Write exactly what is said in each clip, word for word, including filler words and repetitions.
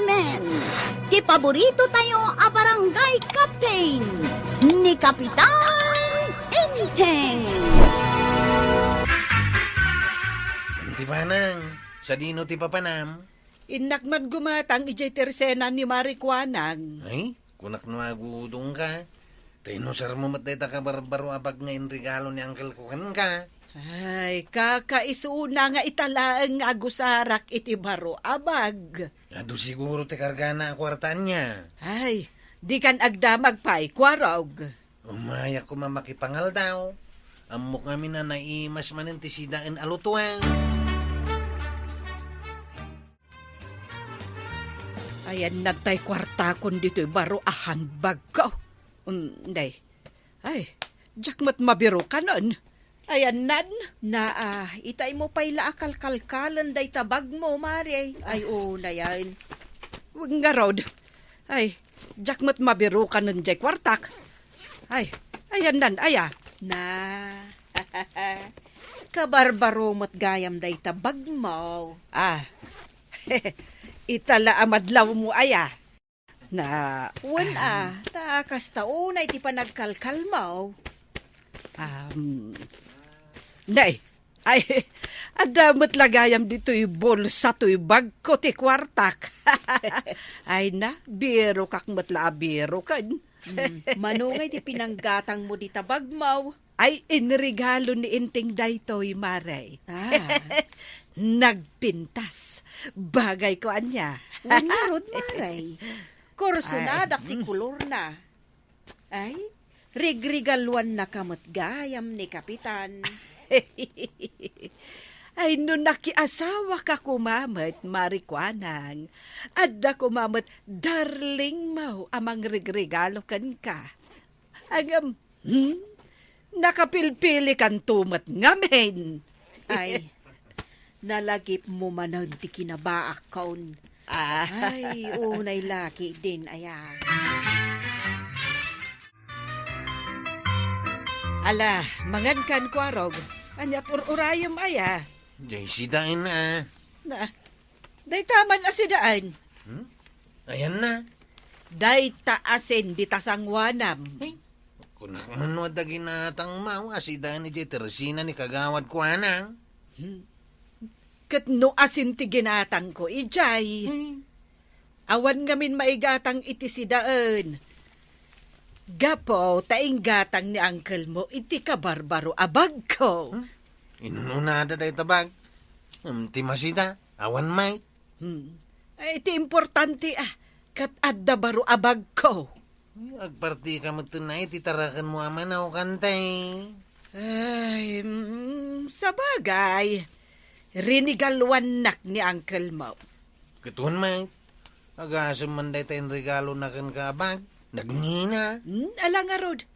Men, ti paborito tayo a barangay captain, ni Kapitan Enteng. Ti banang, sadino ti papanam? Innak man gumatang idiay tersena ni Mari Kuanang. Ay, kunak no agudong ka. Ta inusarmo met dayta kabarbaro a bag nga inregalo ni uncle ko kenka. Ay, kakaisuna nga ita laeng nga agusarak iti baro a bag. Adu siguro ti kargana a kuarta ania. Ay, dikan agdamag pay, Kuarog. Umayak koma makipangaldaw. Ammok ngamin a naimas manen ti sidaen a lutuan. Ayan, natay kuartakon ditoy baro a handbag ko. Um, day. Ay, diak met mabirukanen. Ayan nan. Naa, itay mo pay la a kalkalkalen dayta bagmo, Mare. Ay, o, nayan. Wen ngarud. Ay, diak met mabirukanen jay kuartak. Ay, ayan nan, aya. Na. Kabarbaro met gayam dayta bagmo. Ah. Ita la a madlawmo aya. Na, Wen a, ta kasta unay ti panagkalkalmo. Um, nay, ay, adda met la gayam ditoy bulsa toy bagko ti kuartak. Ay na, birokak met la a biroken. Hmm, mano ngay ti pinanggatangmo dita bagmo? Ay, inregalo ni Enteng daytoy, Mare. Ah. Nagpintas. Bagay ko ania. Wen ngarud, Mare. Kursonadak ti kolorna. Ay, rigregaluannaka met gayam ni Kapitan. Ay, no nakiasawaka koma met, Mari Kuanang, adda koma met darlingmo a mangregregalo kenka. Ngem, hmm? Nakapilpilikanto met ngamin. Ay, nalagipmo manen ti kinabaakkon. Ah. Ay, unay laki din, aya. Ala, mangan kan, Kuarog. Ania't ur-urayem, aya? Jay sidaen, ah. Na, dayta man a sidaen. Hmm? Ayan na. Dayta asin dita sanguanam. Ay, kunak man no adda ginatangmo a sidaen idiay tersena ni Kagawad Kuanang. Hmm. Ket no asin ti ginatangko idiay. Hmm. Awan ngamin maigatang iti sidaen. Gapu ta inggatang ni uncle mo iti kabarbaro a bagko. Hmm? Inunada dayta bag. Hmm, ti masida, awan met. Hmm. Ay, ti importante, ah, ket adda baro a bagko. Agpartika met ti tarakenmo a manaw, kantay. Ay, mm, sabagay, rinigaluannak ni uncle mo. Ket wen met, agasem man dayta inregalona kenka a bag, nagngina. Hmm, ala ngarud,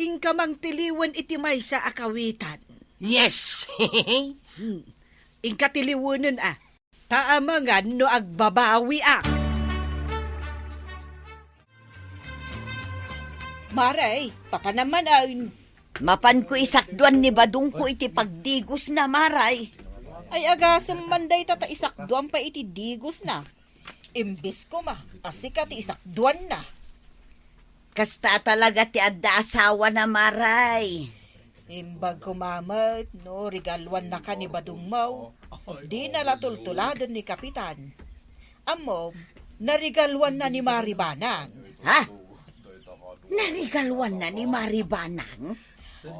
inka mangtiliwen iti maysa a kawitan. Yes! Hmm. Inka tiliwenen, ah. Ta amangan no agbabawiak. Maray, papanam manen. Mapanko isakduan ni badongko iti pagdigosna, Maray. Ay, agasem man dayta ta isakduan pay iti digosna. Imbes koma a sika ti isakduanna. Kasta talaga ti adda asawana, Maray. Imbag koma met no regaluannaka ni badongmo, dina la tultuladen ni Kapitan. Ammom, naregaluanna ni Mari Banang. Ha? Naregaluanna ni Mari Banang?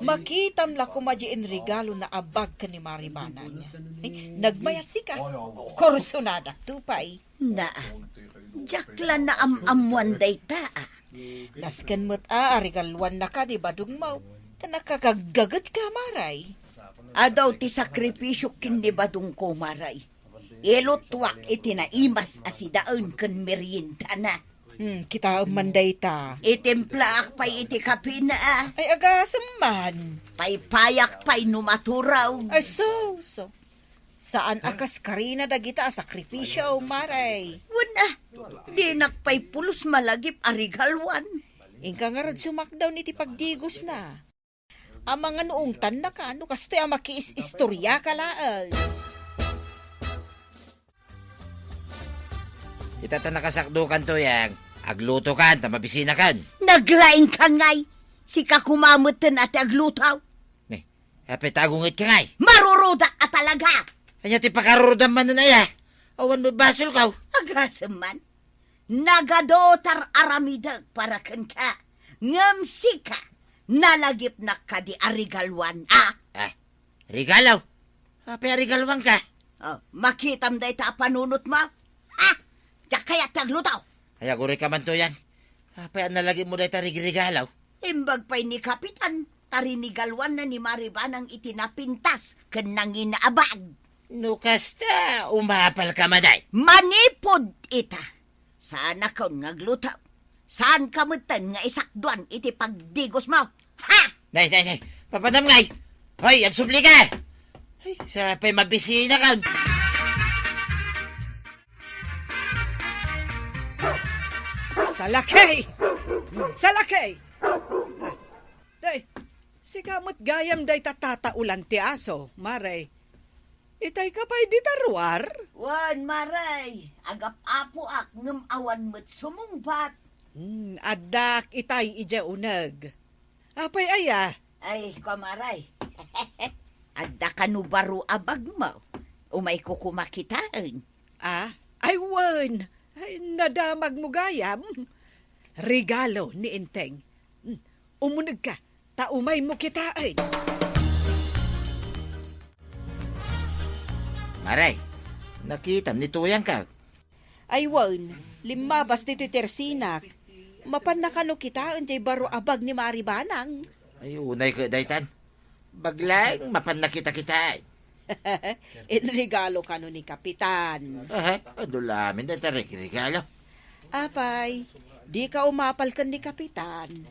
Makitam la koma di inregalona a bag ken ni Mari Banang. Eh, nagmayat sika. Kursonadak to pay. Na, diak la naam-ammoan dayta, ah. Nasken met a, a regaluannaka ni badongmo, ta nakagaggagetka, Maray. Adu ti sakrifisiok ken ni badongko, Maray. Ilutuak iti naimas a sidaen ken meriendana. Hmm, kitaem man dayta. Itimplaak pay iti kapina, ah. Ay, agasem man. Paypayak pay no maturog. Ay, so, so. Saan a kaskarina dagita a sakrifisio, Maray. Wen, ah, dinak pay pulos malagip a regaluan. Inka ngarud sumakdaw iti pagdigosna. Amangan no ungtannaka, no kastoy a makiis-istoriaka laeng. Ita ta nakasakdokan, Tuyang, aglutokan ta mabisinakan. Naglaingkan ngay. Sika koma metten a ti agluto. Ne, apay ta agungetkan ngay? Marurudak a talaga. Ania ti pakarurudan manen aya? Awan met basolko. Agasem man. Nagadu ti ar-aramidek para kenka. Ngem sika, nalagipnak kadi a regaluan, a? Ah, regalo? Apay a regaluanka? Oh, makitam dayta a panunotmo? Ha? Diak kayat ti agluto. Ay, agurayka man, Tuyang. Apay a nalagipmo dayta a rigregalo? Imbag pay ni Kapitan, ta rinigaluanna ni Mari Banang iti napintas ken nanginaabag. No kasta, umapalka man, ay. Manipud ita, saanakon nga agluto. Saanka metten nga isakduan iti pagdigosmo. Ha? Nay, nay, nay. Papanam ngay. Hoy, agsublika. Ay, sa pay mabisinakan. Salakey! Salakey! Ah, day, sika met gayam dayta tataulan ti aso, Mare. Itayka pay dita ruar? Wen, Mare. Agap-apoak ngem awan met sumungbat. Hmm, addak itay idiay uneg. Apay aya? Ay, kumaray. Adda kano baro a bagmo? Umayko koma kitaen. Ah? Ay, wen. Ay, nadamagmo gayam. Regalo ni Enteng. Hmm, umunegka, ta umaymo kitaen. Mare, nakitam ni Tuyangko. Ay wen, limmabas ditoy tersinak. Mapanna kano kitaen diay baro a bag ni Mari Banang. Ay, unay ket daytan. Bag laeng mapanna kita kitaen. Inregalo kano ni Kapitan. Aha, adu la amin dayta regregalo. Apay, dika umapal ken ni Kapitan.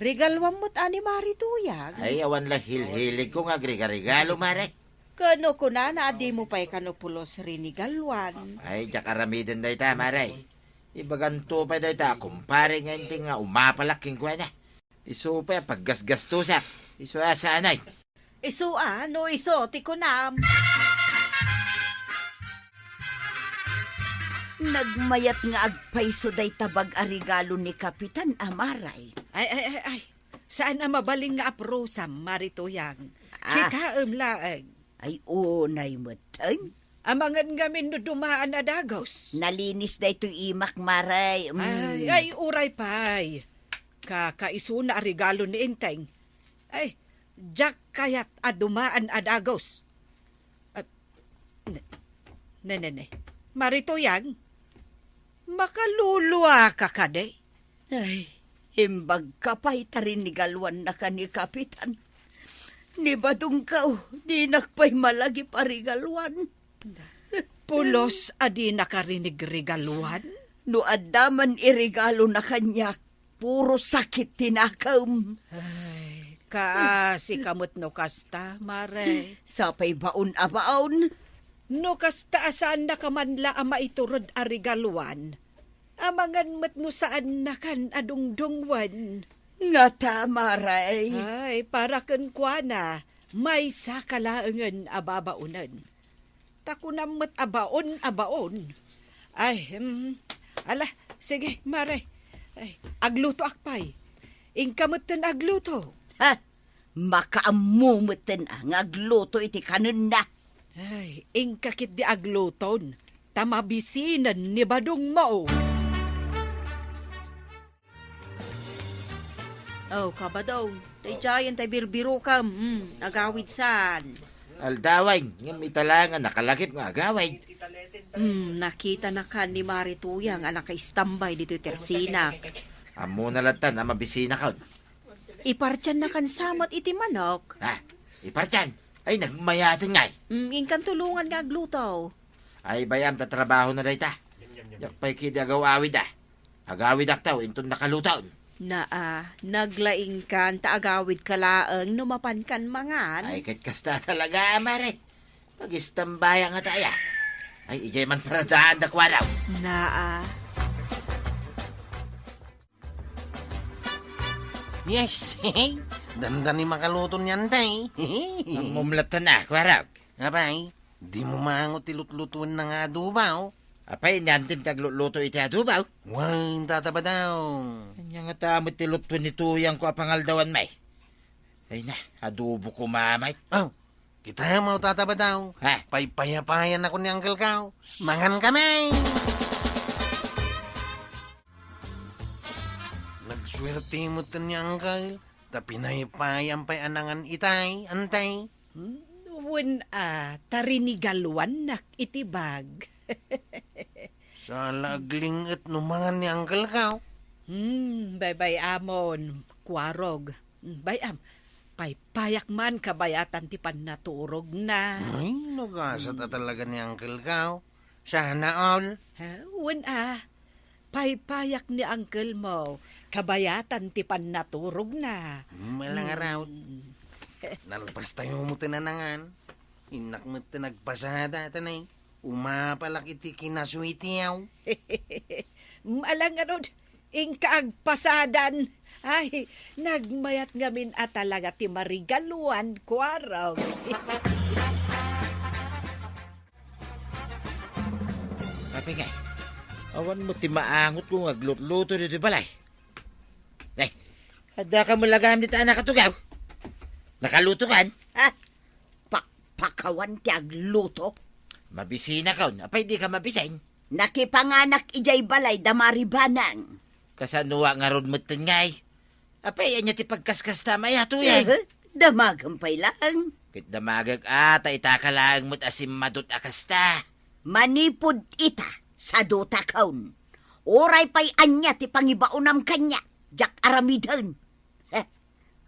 Regaluam met a ni Mari Tuyang. Ay, awan la hilhiligko nga agregaregalo, Mare. Ken no kunana a dimo pay kano pulos rinigaluan. Ay, diak aramiden dayta, Mare. Ibaganto pay dayta a kumpare nga Enteng nga umapalak kenkuana. Isu pay a paggasgastosak. Isu a saanay. Isu a, no isu ti kunam. Nagmayat nga agpayso dayta bag a regalo ni Kapitan a Mare. Ay, ay, ay, ay. Saan a mabalin nga aprosam, Mari Tuyang. Ah. Kitaem laeng. Ay, unay metten. Amangan ngamin no dumaan a dagus. Nalinis daytoy imak, Mare. Mm. Ay, ay, uray pay. Kakaisuna a regalo ni Enteng. Ay, diak kayat a dumaan a dagus. Ah, ne, ne, ne, ne. Mari Tuyang, makaluluaka kadi? Ay, imbagka pay ta rinigaluannaka ni Kapitan. Ni badongko, dinak pay malagip a regaluan. Pulos a dinaka rinigregaluan? No adda man iregalona kaniak, puro sakit ti nakem. Ay, kaasika met no kasta, Mare. Sapay baon a baon. No kasta a saannaka man la a maiturod a regaluan, amangan met no saannakan a dungdungwen. Ngata, Mare. Ay, para kenkuana, maysaka laengen a babaonen. Ta kunam met a baon a baon. Ay, em, ala, sige, Mare. Ay, aglutoak pay. Inka metten agluto. Ha? Makaammo metten a nga agluto iti kanenna. Ay, inka ketdi agluton, ta mabisinen ni badongmo. Oh, kabadong. Daydiayen tay birbirokem. Hmm, agawid san. Aldawen, ngem ita la nga nakalagip nga agawid. Hmm, nakitanakan ni Mari Tuyang a nakaistambay ditoy tersinak. Ammona lattan a mabisinakan. Ipartiannakan sa met iti manok. Ha? Ipartian? Ay, nagmayaten ngay. Hmm, inkan tulongan nga agluto. Ay, bayam ta trabahona dayta. Diak pay ketdi agaw-awid a. Agawidakto inton nakaluton. Naa, naglaingkan ta agawidka laeng no mapankan mangan. Ay, ket kasta talaga, Mare. Pag-istambayan nga tayo. Ay, idiay man paradaanda kuanaw. Naa. Yes, dandani makaluto niyan, tay. Ammom lattan a, kuarag. Apay, dimo mango ti lutlutuenna nga adobo, oh. Apay, ni Antim ti aglutluto iti adobo? Wen, Tata Badong. Ania ngata met ti lutuen ni Tuyangko a pangaldawan, may? Ay na, adobo koma met. Oh, kita mo, Tata Badong. Ha? Paypayapayan ako ni Uncle Kao. Mangan kami! Nagsuerte met ni Uncle. Ta pinaypayan pay a nangan itay, antay. Hmm, wen a, ta rinigaluannak iti bag. Saan la agling-et no mangan ni Uncle Kao. Hmm, baybay-amon, Kuarog. Hmm, bay-am, paypayak man kabayatan ti pannaturogna. Ay, nagasat a talaga ni Uncle Kao. Sana all. Ha? Wen a, paypayak ni uncle mo, kabayatan ti pannaturogna. Malangaraw. Hmm. Nalpas tayo mo tinanangan. Innak met ti nagpasada, tanay. Umapalak iti kinasuitiaw. Malangarod, inka agpasadan. Ay, nagmayat ngamin a talaga ti marigaluan, Kuarog. Apay ngay, awan met ti maangotko nga aglutluto ditoy balay. Ay, adda ka met la gayam dita a nakatugaw? Nakaluto kan? Ha? Pakpakawan ti agluto? Mabisinakon. Apay, dika mabisin? Nakipanganak idiay balay da Maribanang. Kasanoak ngarud metten ngay? Apay, ania ti pagkaskasta, may, a Tuyang? Eh, damagem pay laeng. Ket damagek a, ta ita ka laeng met a simmadut a kasta. Manipud ita, sadutakon. Uray pay ania ti pangibaonam kaniak, diak aramiden. Heh,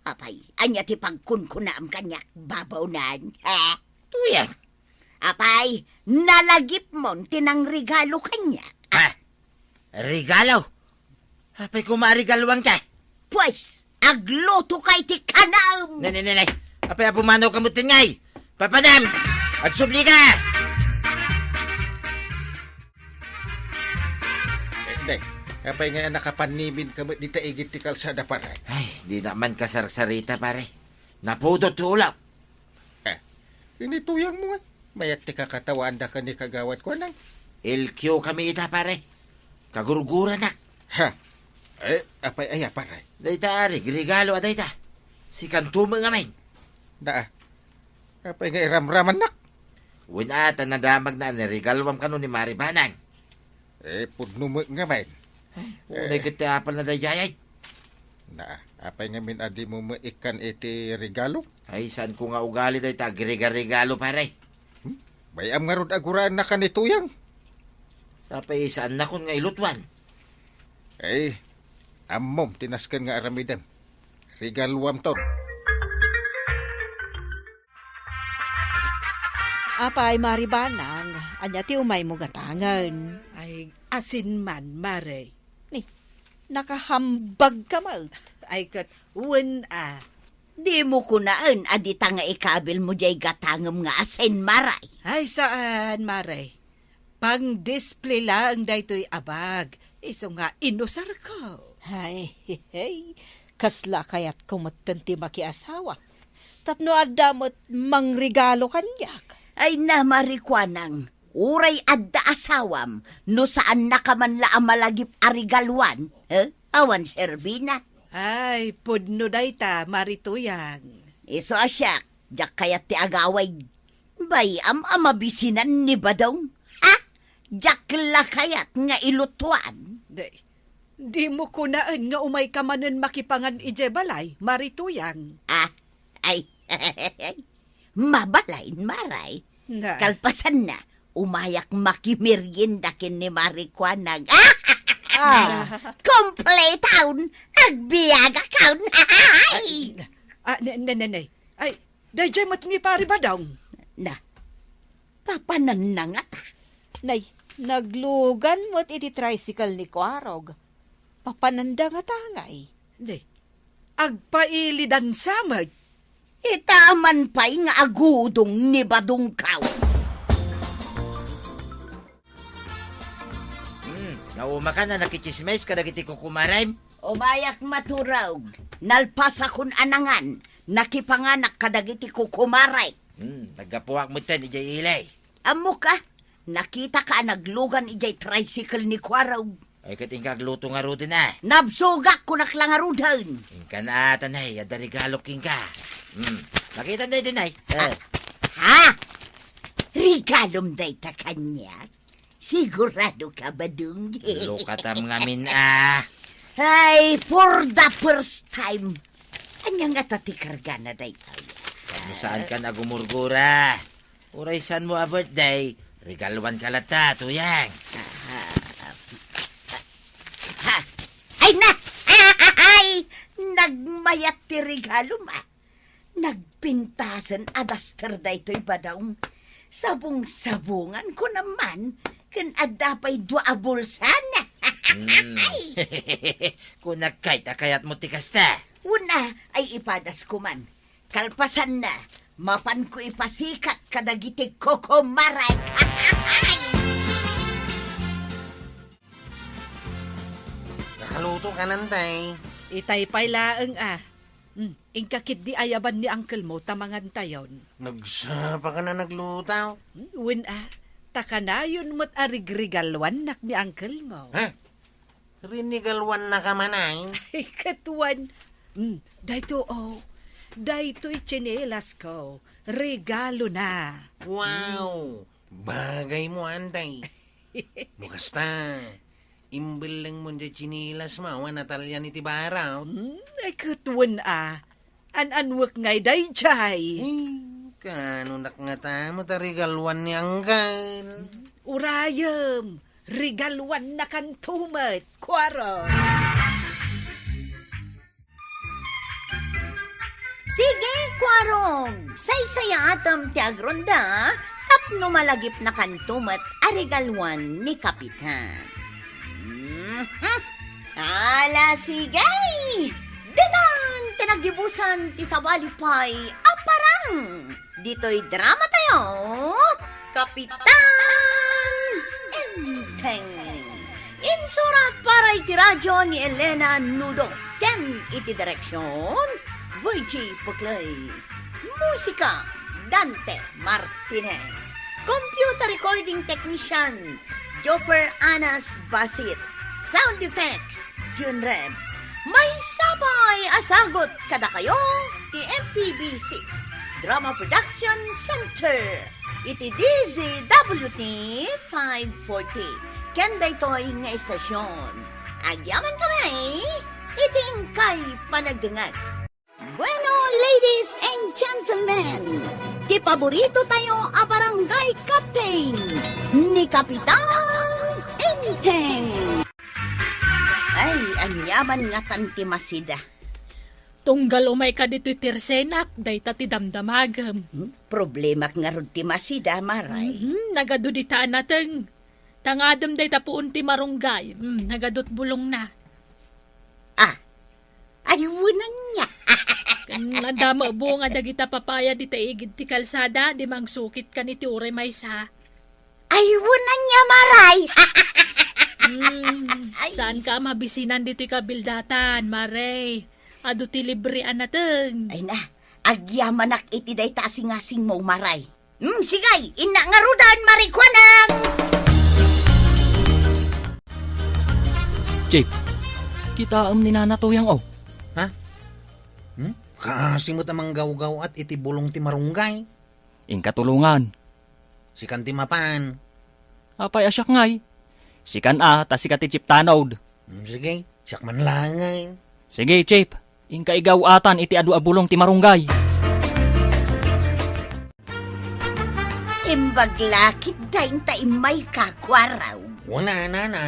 apay, ania ti pagkunkunaam kaniak, babaonan? Heh? Tuyang. Apay, nalagipmon ti nangregalo kaniak. Ha? Regalo? Apay koma a regaluanka? Pues, aglutoka iti kanam! Ne, ne, ne, ne. Apay a pumanawka metten ngay? Papanam! Agsublika! Eh, ne, apay ngay a nakapannibinka met dita igid ti kalsada, pare? Ay, dinak man kasarsarita, pare. Napudot ti ulak. Eh, ini Tuyang mo, eh. Mayat ti kakatawaanda ken ni Kagawad Kuanang. L Q kami ita, pare. Kagurguranak. Ha? Eh, apay aya, pare? Dayta, ari, regalo a dayta. Sikanto met ngamin. Daa. Apay nga iramramannak? Wen a, ta nadamagna a niregaluam kano ni Maribanang. Eh, pudno met ngamin. Ay, unay ket ti apalna daydiay. Na, apay ngamin a dimo met ikkan iti regalo? Ay, saanko nga ugali dayta agregaregalo, pare. Hmm? Bay-am ngarud a guraennaka ni Tuyang. Sapay, saannakon nga ilutuan. Ay, ammom ti nasken nga aramidem. Regaluamton. Apay, Maribanang, ania ti umaymo gatangen? Ay, asin man, Mare. Ni, nakahambagka met. Ay, ket wen a. Dimo kunaen a dita nga ikabilmo diay gatangem nga asin, Mare. Ay, saan, Mare. Pang-display laeng daytoy a bag, isu nga inusarko. Ay, hey, kasla kayatko metten ti makiasawa. Tapno adda met mangregalo kaniak. Ay na, Mari Kuanang, uray adda asawam, no saannaka man la a malagip a regaluan, eh? Awan serbina. Ay, pudno dayta, Mari Tuyang. Isu a siak, diak kayat ti agawid. Bay-am a mabisinan ni Badong? Ha? Diak la kayat nga ilutuan? Di, dimo kunaen nga umayka manen makipangan idiay balay, Mari Tuyang. Ah, ay, mabalain, Mare. Na. Kalpasanna, umayak makimerienda ken ni Mari Kuanang. Ah. Kumpletaon, agbiagakon. Ay, ah, ne, ne, ne, ne. Ay, daydiay met ni Pari Badong. Na, papananna ngata. Nay, naglugan met iti tricycle ni Kuarog. Papananda ngata ngay. Di, agpailidan sa met. Ita man pay nga agudong ni Badongkaw. Hmm, naumakan a nakitsismis kadagiti kukumarem? Umayak maturog. Nalpasakon a nangan. Nakipanganak kadagiti kukumarek. Hmm, naggapuak metten idiay ili. Ammok a, Nakitaka a naglugan idiay tricycle ni Kuarog. Ay, ket inka agluto ngaruden a. Nabsogak, kunak la ngaruden. Inka na ata, nay, adda regalok kenka. Hmm. Makitam daytoy, nay. Eh. Ha? Regalom dayta kaniak? Sigurado ka, Badong? Lukatam ngamin a. Ay, for the first time. Ania ngata ti kargana daytoy? Tapno saankan a gumurgura. Uray saanmo a birthday, regaluanka latta, Tuyang. Ha? Ay na! Ay! Nagmayat ti regalom a. Nagpintasen a duster daytoy, Badong. Sabong-sabongan ko naman, ken adda pay dua a bulsa. Hmm. Kunak kayat a kayatmo ti kasta. Una, ay ipadas ko man. Kalpasanna, mapanko ipasikat kadagiti kukumaray. Nakaluto ka, Nantay. Itay pay laeng a. Hmm, inka ketdi ayaban ni uncle mo ta mangantayon. Nagsapaka a nagluto? Hmm, wen a, ta kanayon met a rigregaluannak ni uncle mo. Ha? Rinegaluannaka man ay? Ay, ket wen. Hmm, daytoy, o. Daytoy tsinelas ko. Regalona. Wow! Bagay mo, Antay. No kasta, imbellengmo diay tsinelas mo a natalian iti barot. Hmm, ay, ket wen a. An-annuek ngay daydiay. Eh, kaanonak ngata met a regaluan ni Anggal? Urayem, regaluannakanto met, Kuarog. Sige, Kuarog, saysayaatem ti agronda tapno malagipnakanto met a regaluan ni Kapitan. Mhm. Ala, sige! Ditan ti naggibusan ti sabali pay a parang ditoy drama tayo, Kapitan Enteng. Insurat para iti radio ni Elena Nudo ken iti direksyon, Virgie Puclay. Musika, Dante Martinez. Computer recording technician, Joper Anas Basit. Sound effects, Jun Rem. Maysa pay a sagut kadakayo ti M P B C Drama Production Center iti D Z W T five forty. Ken daytoy nga estasyon, agyaman kami iti inkay panagdengngeg. Bueno, ladies and gentlemen, ti paborito tayo a barangay captain, ni Kapitan Enteng. Ay, aniaman ngatan ti masida. Tunggal umayka ditoy tersenak, dayta ti damdamagem. Hmm? Problemak ngarud ti masida, Maray. Mhm, nagadu dita a nateng. Tangadem dayta puon ti marunggay. Hmm, nagadut bulongna. Ah, ay, wen ania. Ken adda met bunga dagita papaya dita igid ti kalsada, di mangsukit kan iti uray maysa. Ay, wen ania, Maray. Hmm, ay. Saanka a mabisinan ditoy kabildatan, Maray. Adu ti libre a nateng. Ay na, agyamanak iti dayta a singasingmo, Maray. Hmm, sige, innak ngaruden, marikuanak! Chief, kitaem ni Nana Tuyang, o. Ha? Hmm? Kaasi met a manggawgaw-at iti bulong ti marunggay. Inka tulongan. Sikan ti mapan. Apay a siak ngay? Sikan a, ta sika ti Chief Tanod. Hmm, sige, siak man laeng ngay. Sige, Chief. Inka igaw-atan iti adu a bulong ti marunggay. Imbag la ketdi inta immayka, Kuarog. Wen a, Nana.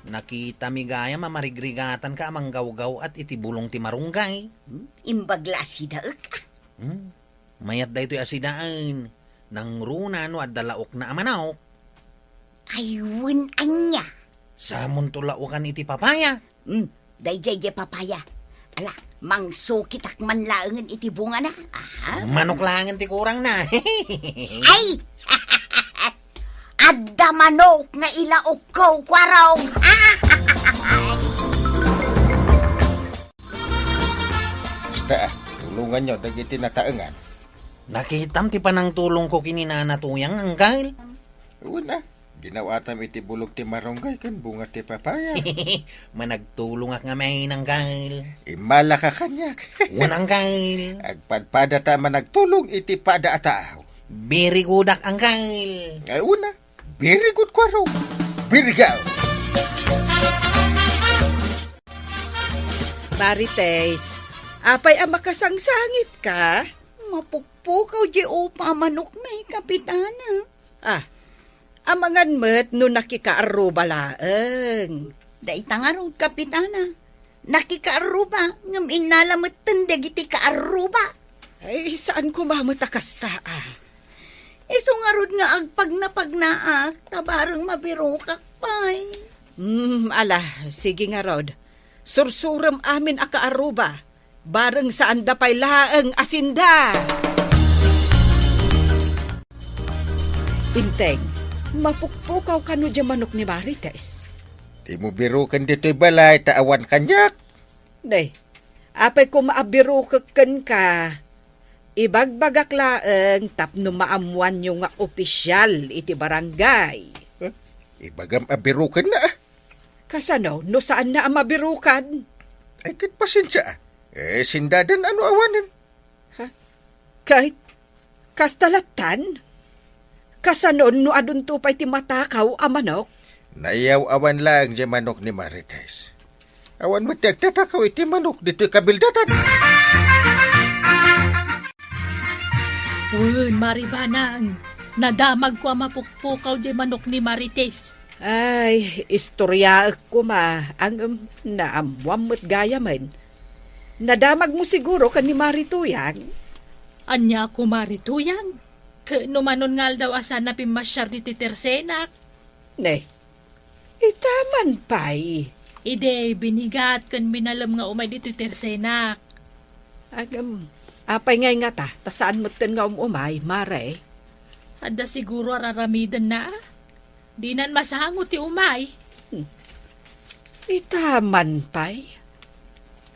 Nakitami gayam a marigrigatanka a manggawgaw-at iti bulong ti marunggay. Hmm? Imbag la a sidaek, a. Hmm? Mayat daytoy a sidaen. Nangruna no adda laokna a manok. Ay, wen ania? Samonto laokan iti papaya. Hmm, daydiay diay papaya. Ala, mangsukitak man laengen iti bungana. Aha. Manok laengen ti kurangna. Ay! Adda manok nga ilaokko, Kuarog. Basta, tulonganyo dagiti nataengan. Nakitam ti panangtulongko ken ni Nana Tuyang, Anggal. Una, ginawatam iti bulong ti marunggay ken bunga ti papaya. Managtulongak ngamin, Angkel. Immalaka kaniak. Wen, Angkel. Agpadpadata a managtulong iti pada a tao. Very good-ak, Angkel. Ay, una, very good, Kuarong. Very good. Marites, apay a makasangsangitka? Mapukpukaw diay upa a manokmi, Kapitana. Ah, amangan met no nakikaarruba laeng. Dayta ngarud, Kapitana. Nakikaarruba, ngem innala metten dagiti kaarruba. Ay, saan koma met a kasta, ah. Isu ngarud nga agpagnapagnaak, ta bareng mabirokak pay. Hmm, ala, sige ngarud. Sursurem amin a kaarruba. Bareng saanda pay laeng a sinda. Inteng, mapukpukaw kano diay manok ni Marites? Dimo biroken ditoy balay ta awan kaniak. Nay, apay koma a birokek kenka? Ibagbagak laeng tapno maammoanyo nga opisial iti barangay. Huh? Ibagam a birokenna, ah. Kasano no saanna a mabirokan? Ay, ket pasensia, ah. Eh, sindadan a no awanen. Ha? Ket, kasta lattan? Kasano no adunto pay ti matakaw a manok? Naiyaw-awan laeng diay manok ni Marites. Awan met ti agtatakaw iti manok ditoy kabildatan. Wen, Maribanang, nadamagko a mapukpukaw diay manok ni Marites. Ay, istoriaek koma, ngem naammoam met gayamen. Nadamagmo siguro ken ni Mari Tuyang? Ania, Kumari Tuyang? Ket no manon nga aldaw a saanna pimmasiar ditoy tersenak? Ne, ita man pay. Idi, binigat ken minalem nga umay ditoy tersenak. Ngem, apay ngay ngata, ta saan metten nga um-umay, Mare? Adda siguro a raramidenna, a? Dinan masango ti umay. Hmm. Ita man pay.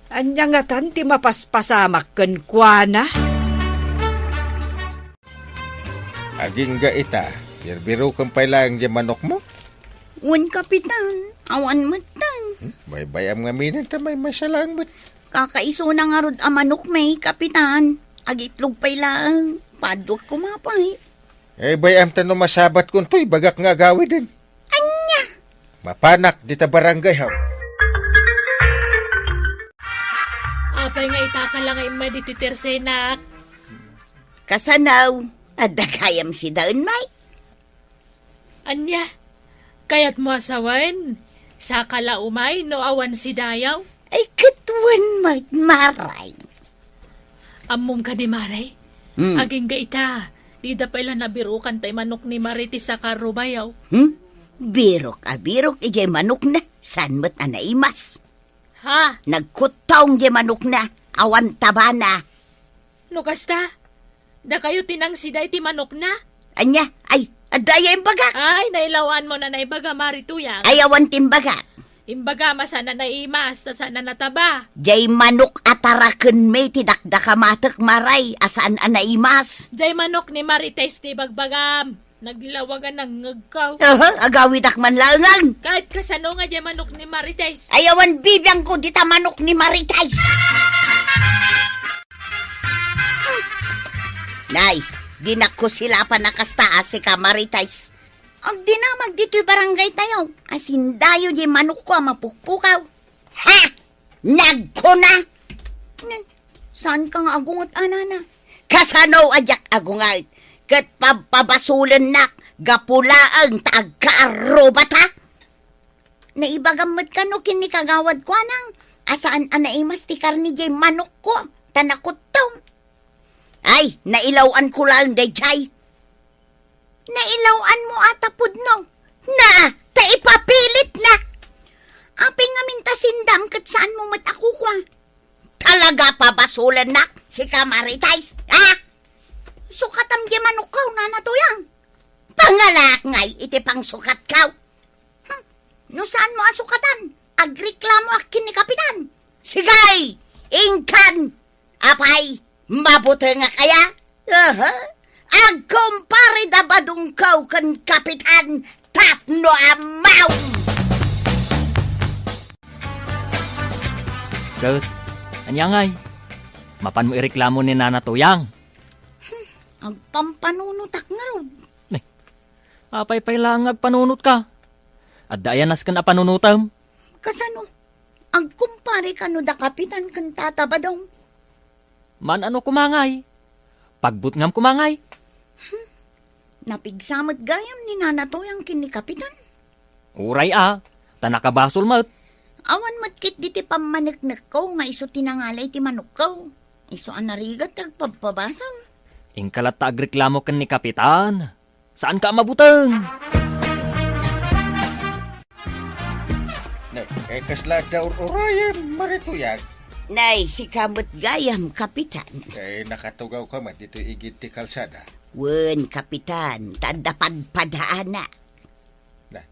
Ania ngatan ti mapaspasamak kenkuana? Agingga ita, birbirokem pay laeng diay manokmo? Wen, Kapitan, awan metten. Hmm? Baybay-am ngaminen ta maymaysa laeng met. Kakaisuna ngarud a manokmi, Kapitan. Agitlog pay laeng. Padua koma pay. Eh, bay-am ta no masabatko toy bagak nga agawiden. Ania? Mapanak dita barangay, haw. Apay nga itaka la nga immay ditoy tersenak? Kasano? Adda gayam sidaen, may? Ania? Kayatmo a sawen? Saka la umay no awan sidayaw? Ay, ket wen met, Maray. Ammom kadi, Maray? Hmm. Agingga ita, dida pay la nabirokan tay manok ni Marites a kaarrubayaw. Hmm? Birok a birok idiay manokna, saan met a naimas. Ha? Nagkuttong diay manokna, awan tabana. No kasta, dakayo ti nangsida iti manokna? Ania? Ay, adda aya imbagak? Ay, nailawanmo na naibaga, Mari Tuyang. Ay, awan ti imbagak. Imbagam a saan a naimas, ta saan a nataba. Diay manok a tarakenmi ti dakdakamatek, Maray, a saan a naimas. Diay manok ni Marites ti ibagbagam. Naglawag a nangngegko. Aha, agawidak man laengen. Ket kasano nga diay manok ni Marites? Ay, awan bibiangko dita manok ni Marites. Nay, dinak ko silapan a kasta a sika, Marites. Agdinamag ditoy barangay tayo. Asindayo diay manokko a mapukpukaw. Ha! Nagkuna! Ni, saanka nga agunget, anana? Kasano a diak agunget? Ket pabpabasolennak gapu laeng ta agkaarrubata? Naibagam met kano ken ni Kagawad Kuanang a saan a naimas ti karne diay manokko ta nakuttom. Ay, nailaw-anko laeng daydiay. Nailaw-anmo a ta pudno. Na, ta ipapilitna. Apay ngamin ta sindam ket saanmo met a kukua? Talaga pabasolennak, sika Marites, ha? Sukatam diay manokko, Nana Tuyang. Pangalaak ngay iti pangsukatko. Hmm, no saanmo a sukatan, agreklamoak ken ni Kapitan. Sige, inkan! Apay, mabutengak aya? Aha, Agkumpare da badongko ken Kapitan tapno ammaw! Ket, ania ngay? Mapanmo ireklamo ni Nana Tuyang? Hmm, agpampanunotak ngarud. Ne, apay pay laeng nga agpanunotka? Adda aya nasken a panunotem? Kasano? Agkumpare kano da Kapitan ken Tata Badong? Maan-ano koma ngay? Pagbutngam koma ngay? Hmm. Napigsa met gayam ni Nana Tuyang ken ni Kapitan. Uray a, ta nakabasol met. Awan met ketdi ti pammaneknekko nga isu ti nangalay ti manokko. Isu a narigat ti agpabpabasol. Inka latta agreklamo ken ni Kapitan. Saanka a mabuteng? Ne, eh, kasla adda ur-urayem, Mari Tuyang? Nay, sika met gayam, Kapitan. Eh, nakatugawka met ditoy igid ti kalsada? Wen, Kapitan, ta adda padpadaanak. Na,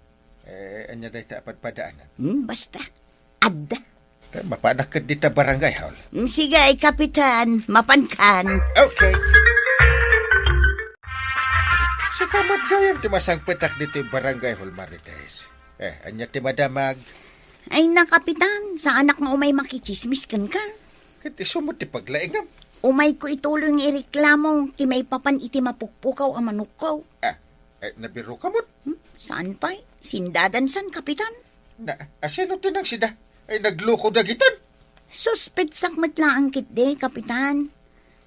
eh, ania dayta a padpadaanak? Hmm, basta. Adda. Eh, mapanak ket dita barangay hall. Mm, sige, Kapitan. Mapankan. Okay. Sika met gayam ti masangpetak ditoy barangay hall, Marites. Eh, ania ti madamag? Ay na, Kapitan. Saanak nga umay makitsismis kenka. Ket isu met ti paglaingam. Umayko ituloy nga ireklamo ti maipapan iti mapukpukaw a manokko. Ah, eh, nabiruka met? Hmm? Saan pay? Sindadan san, Kapitan? Na, asino ti nangsida? Ay, nagluko dagitan? Suspetsak met laeng ketdi, Kapitan.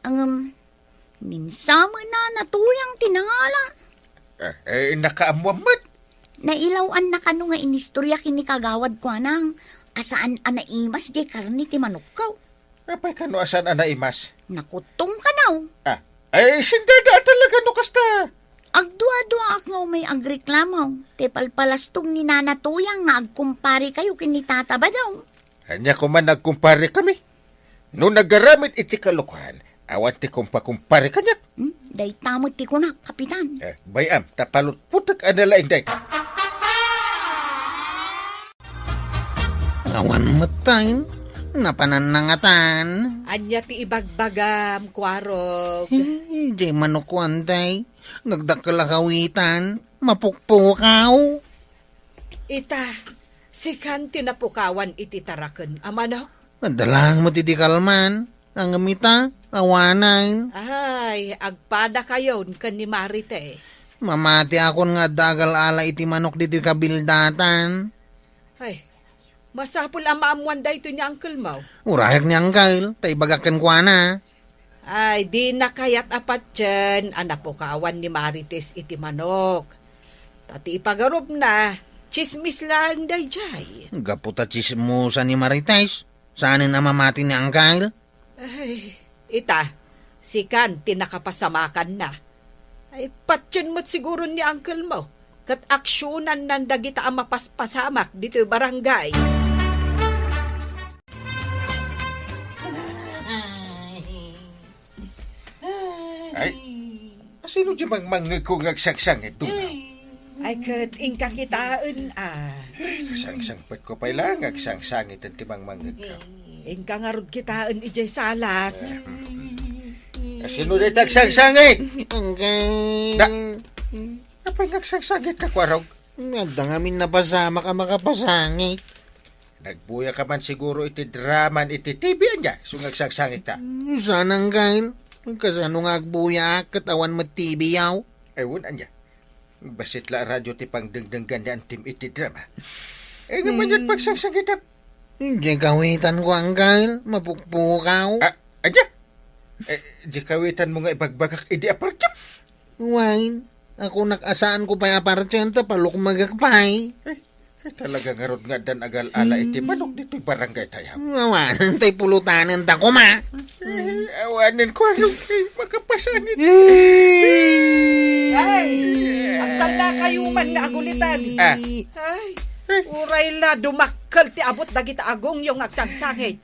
Ngem, ninsamen a natuyang ti nangala. Eh, eh, nakaammoam met? Nailaw-anna kano nga inistorya ken ni Kagawad Kuanang a saan a naimas diay karne ti manokko. Apay kano a saan a naimas? Nakuttong kano. Ah, ay, sindada talaga no kasta. Agduaduaak nga umay agreklamo ti palpalastog ni Nana Tuyang nga agkumpare kayo ken ni Tata Badong. Ania koma nga agkumpare kami? No nagaramid iti kalokoan, awan ti kumpakumpare kaniak. Hmm? Dayta met ti kunak, Kapitan. Eh, bay-am, ta palutputek a nalaing dayta. Awan met tay, napanannangatan. Ania ti ibagbagam, Kuarog? Eh, di manok kuan tay. Nagdakkel a kawitan, mapukpukaw. Ita, sikan ti napukawan iti taraken a manok? Adda laeng met idi kalman. Ngem ita, awanen. Ay, agpadakayon ken ni Marites. Mamatiakon nga adda agal-ala iti manok ditoy kabildatan. Ay, masapul a maammoan daytoy ni uncle mo. Urayek ni uncle, ta ibagak kenkuana. Ay, dina kayat a patien a napukawan ni Marites iti manok. Ta ti ipagarupna, tsismis laeng daydiay. Gapu ta tsismosa ni Marites, saanen a mamati ni uncle. Ay, ita, sikan ti nakapasamakanna. Ay, patien met siguro ni uncle mo, ket aksionannan dagita a mapaspasamak ditoy barangay. Ay, asino di mangmangngegko nga agsangsangit, Duna? Ay, ket inka kitaen, a. Kasangsangpetko pay la nga agsangsangiten ti mangmangngegko. Inka ngarud kitaen idiay salas. Eh, asino dayta agsangsangit? Uncle. Da-, apay nga agsangsangit ka, Kuarog? Adda ngamin napasamak a makapasangit. Nagbuyaka man siguro iti draman iti T V, ania? Isu nga agsangsangit ka. Mm, saan, uncle. Kasano nga agbuyaak ket awan met T V yaw? Ay, wen, ania? Bassit la a radyo ti pangdengdenggan ni Antim iti drama. Eh, nga maniat pagsangsangitam. Di kawitanko, uncle. Mapukpukaw. Ah, ania? Eh, di kawitanmo nga ibagbagak idi apartiam? Wen, ako nakasaanko pay apartian ta palukmagak pay. Eh, Ay, talaga ngarud nga addan agal-ala iti manok ditoy barangay tayo. Awanen tay pulutanen ta koma. Eh, awanen ko, ano, eh, makapasangit. Ay, agtalna kayo man nga agulitag. Ah. Ay, uray la dumakkel ti abot dagita agongyo nga agsangsangit.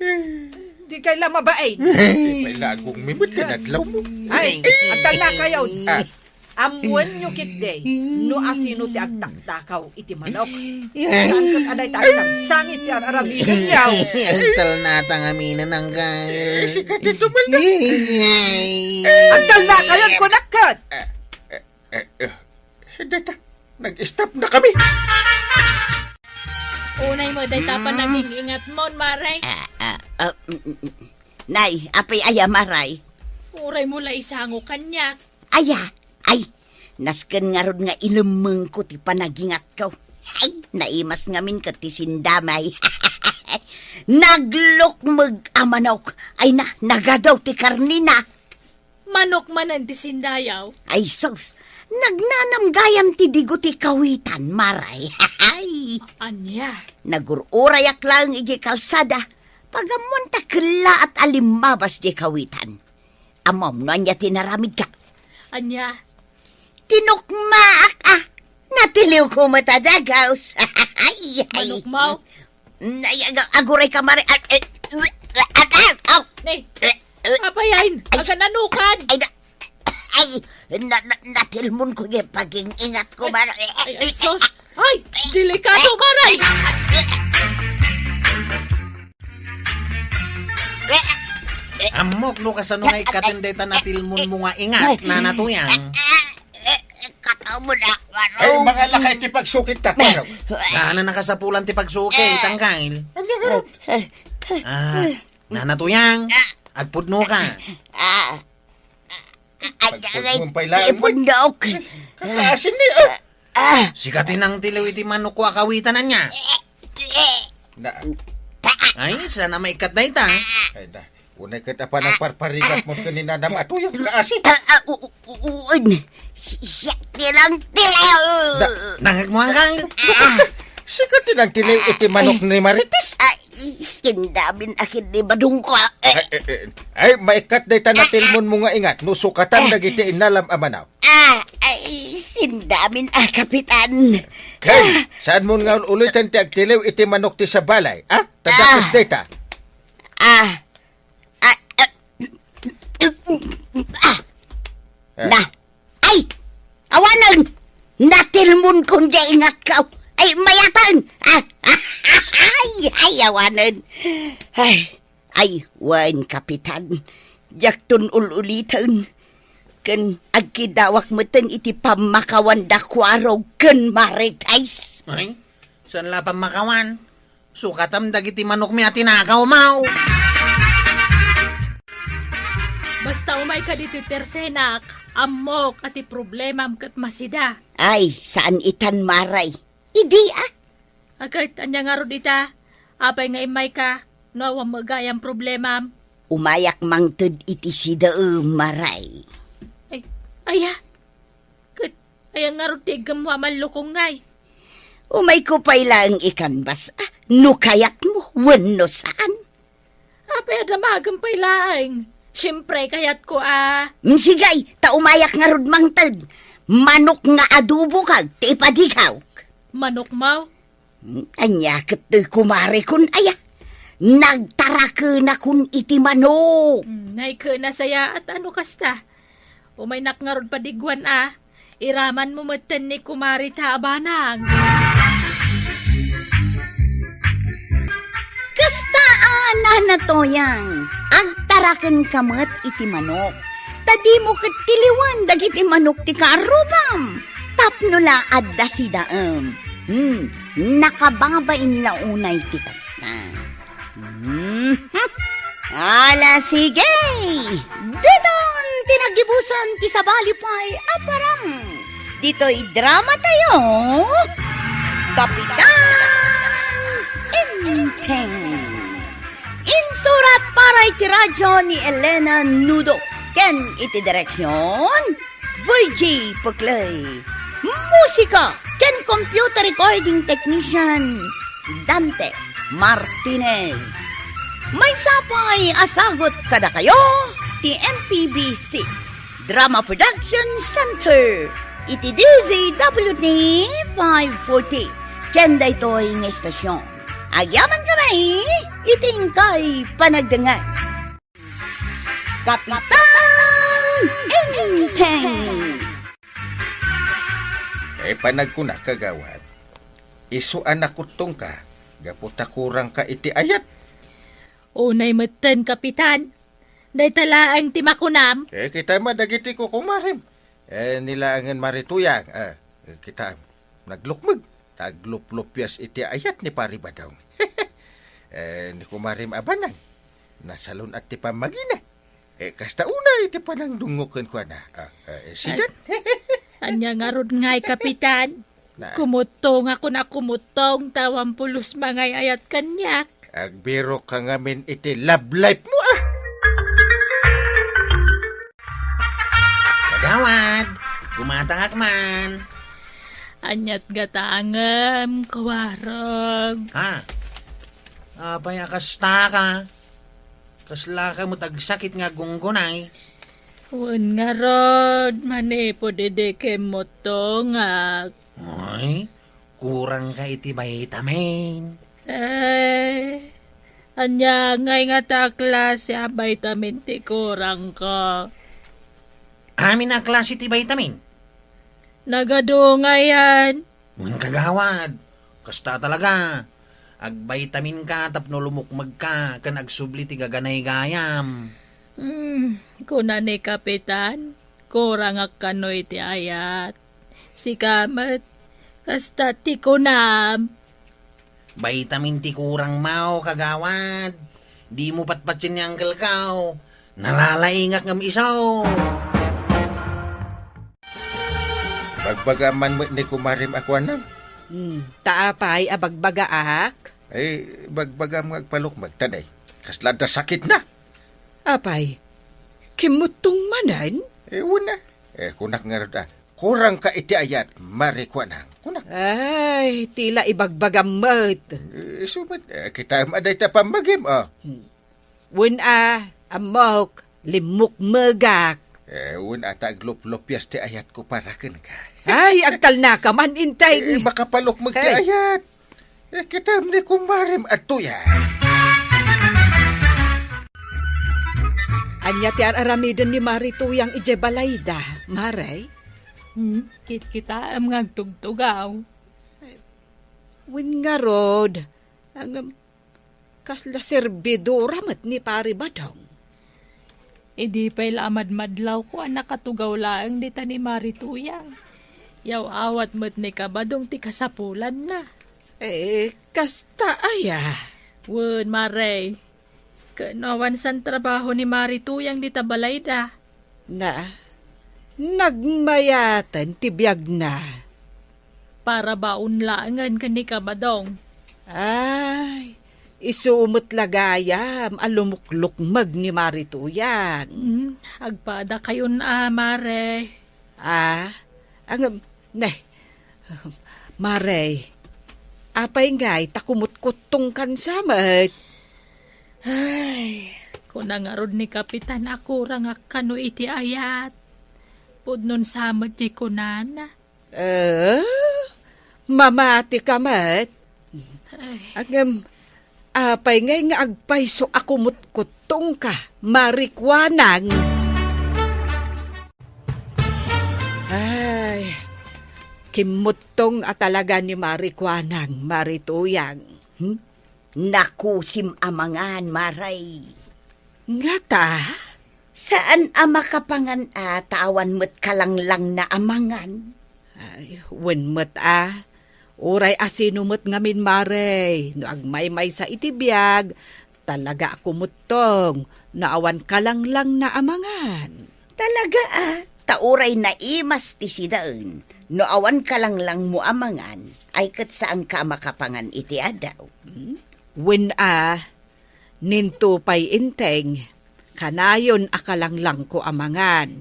Di kay la mabain. Di pay la agong mimit kan adlaw mo. Ay, agtalna kayo. Ah. Ammoenyo ketdi no asino ti agtakdakaw iti manok. Saan ket a dayta a sangsangit ti ar-aramidenyo. Talnata ngamin, Angkal. Eh, sika ti tumalna. Ay. Agtalnakayon, kunak ket. Eh, eh, eh, dayta, nag-stop na kami. Unay mo, dayta, hmm, panaging-ingatmon, Maray. Ah, ah, ah, mm, mm, mm. Nay, apay aya, Maray? Uray mo la isango kaniak. Aya, ay, nasken ngarud nga ilemmengko ti panagingatko. Ay, naimas ngamin ket ti sindamay. Naglukmeg a manok. Ay na, nagadaw ti karnina. Manok manen ti sindayaw? Ay sus, nagnanam gayam ti digo ti kawitan, Maray. Ay. Ania? Nagur-urayak laeng idiay kalsada, pagammoan ta kellaat a limmabas diay kawitan. Ammom no ania ti naramidka? Ania? Tinukmaak, a. Natiliwko met a dagus. Ay, ay. Manukmaw? Nay, ag-, aguray ka, Maray. Ah, eh, ah, ah, ah. Nay, eh, eh. Apay, ay, ay, agananukan. Ay, na, ay, na, na, natilmonko diay paging-ingatko, Maray. Ay, ay, sus. Ay, delikado, Maray. Ammok no kasano nga ikkaten dayta natilmonmo nga ingat, Nana Tuyang. Kataw mo na, Ay, Warong. Mga lakay ti pagsukit ta, Warong. Saan na nakasapulan ti pagsukit, Angkal? Ano nga? Ah, Nana Tuyang, agpudno ka. Ah. Ay, Pagpudno pay laeng mo. Ipundok. Kakaasin ni, oh. Ah. Sika ti nangtiliw iti manokko a kawitan, ania? Na. Ay, saan a maikkat dayta? Ay, na. Unay ket a panagparparigat mo ken ni Nanam a Tuyang, kaasi. Ah, ah, u-, u-, uwan. Si-, siak ti nangtiliw. Da-, nangeg mo, Angkal? Ah. Sika ti nangtiliw iti manok ni Marites? Ah, sindamin a ket ni Badungko. Ay, eh, eh, ay, maikkat dayta natilmonmo nga ingat no sukatan dagiti innalam a manok. Ah, ay, sindamin a, Kapitan. Ken, saanmon nga ul-uliten ti agtiliw iti manok ti sabalay, a? Ta dakes dayta. Ah. Ah, ah, ah. Eh. Na. Ay! Awanen! Natilmonkon diay ingatko. Ay, mayaten! Ah, ay, ay, awanen. Ay, ay, wen, Kapitan. Diakton ul-uliten. Ken agkidawak metten iti pammakawan da Kuarog ken Marites. Ay, saan la pammakawan? Sukatam dagiti manokmi a tinakawmo. Basta umayka ditoy tersenak, ammok a ti problemam ket masida. Ay, saan itan, Maray. Idi, a? Aket, ania ngarud ita? Apay nga immayka, no awan met gayam problemam? Umayak mangted iti sidaem, Maray. Ay, aya? Ket aya ngarud ti iggemmo a mallukongngay? Umayko pay laeng ikanbas, a, no kayatmo wenno saan. Apay a damagem pay laeng? Siempre, kayatko a. Mm, sige, ta umayak ngarud mangted. Manok nga adobo kag ti ipadikawk. Manokmo? Ania ket toy kumarekon aya? Nagtarakenakon iti manok. Hmm, naykena sayaat a no kasta. Umaynak ngarud padiguan a. Iramanmo metten ni kumareta a banag. Kasta a, Nana Toyang, agtarakenka met iti manok. Ta dimo ket tiliwen dagiti manok ti kaarrubam. Tapno la adda sidaem. Hmm, nakababain la unay ti kasta. Hmm. Ala, sige! Diton ti naggibusan ti sabali pay a parang. Ditoy drama tayo, Kapitan Enteng. Insurat para iti radyo ni Elena Nudo ken iti direksyon, Virgie Puclay. Musika ken computer recording technician, Dante Martinez. Maysa pay a sagut kadakayo ti M P B C Drama Production Center iti D Z W T five forty ken daytoy nga estasyon. Agyaman kami iti inkay panagdengngeg. Kapitan Enteng. E, panagkuna, kagawad. Isu a nakuttongka, gapu ta kurangka iti ayat. Unay metten, Kapitan. Dayta laeng ti makunam. E, kitaem a dagiti kukumarem. E, ni laengen Mari Tuyang. E, kitaem, naglukmeg. Ta agluplupias iti ayat ni Pari Badong. E, ni kumarem a banag. Nasalun-at ti pammagina. E, kasta unay ti panangdungngok kenkuana. A, a, e, sidan? Ania ngarud ngay, Kapitan? Na- Kumuttongakon a kumuttong, ta awan pulos mangay-ayat kaniak. Agbirokka ngamin iti love life mo, a! Kagawad, kumatangak man. Aniat gatangem, kawarag? Ha? Apay a kasta ka? Kaslaka met agsakit nga agunggunay? Wen ngarud, manipud idi kimmuttongak. Ay, kurangka iti vitamin. E, ania ngay ngata a klase a vitamin ti kurangko? Amin a klase ti vitamin? Nagadu ngayen. Wen, kagawad, kasta talaga. Agvitamin ka tapno lumukmeg ka ken agsubli ti gaganaygayam. Hmm, kuna ni Kapitan, kurangak kano iti ayat. Sika met, kasta ti kunam. Vitamin ti kurang mo, kagawad. Dimo patpatien ni Uncle Kao. Nalalaingak ngem isu. Bagbagam man met ni kumarem a kuanam. Hmm, ta apay a bagbagaak? Ay, bagbagam nga agpalukmeg, ta nay, kasla adda sakitna. Apay, kimmuttong manen? E, wen a. E, kunak ngarud a, kurangka iti ayat, Mari Kuanang. Kunak. Ay, ti la ibagbagam met. E, isu met, e, kitaem a dayta pammagim, a. Hmm. Wen a, ammok, limmukmegak. E, wen a ta agluplupias ti ayatko para kenka. Ay, agtalnaka man, Inteng. E, makapalukmeg ti ayat. E, kitaem ni kumarem a Tuyang. Ania ti ar-aramiden ni Mari Tuyang idiay balayda, Mare? Hmm, kitkitaem nga agtugtugaw. Wen ngarud, ngem, kasla serbidora met ni Pari Badong. Idi pay la a madmadlawko a nakatugaw laeng dita ni Mari Tuyang. Yaw-awat met ni Kabadong ti kasapulanna. E, kasta aya? Wen, Mare. Ken no awan san trabaho ni Mari Tuyang dita balayda. Na, nagmayaten ti biagna. Para baon laengen ken ni Kabadong. Ay, isu met la gayam a lumuklukmeg ni Mari Tuyang. Hmm, agpadakayon a, Mare. A, ngem, ne, Mare, apay ngay ta kumutkuttongkan sa met? Ay, kuna ngarud ni Kapitan a kurangak kano iti ayat. Pudnon sa met ti kunana. E, mamati ka met? Ay. Ngem, apay ngay nga agpayso a kumutkuttongka, Mari Kuanang? Ay, kimmuttong a talaga ni Mari Kuanang, Mari Tuyang. Hmm? Nakusim a mangan, Mare. Ngata? Saan a makapangan a ta awan met kalanglangna a mangan. Ay, wen met a. Uray asino met ngamin, Mare, no agmaymaysa iti biag, talaga a kumuttong no awan kalanglangna a mangan. Talaga a, ta uray naimas ti sidaen, no awan kalanglangmo a mangan, ay ket saanka a makapangan iti adaw. Hmm? Wen a, ninto pay Inteng, kanayon a kalanglangko a mangan.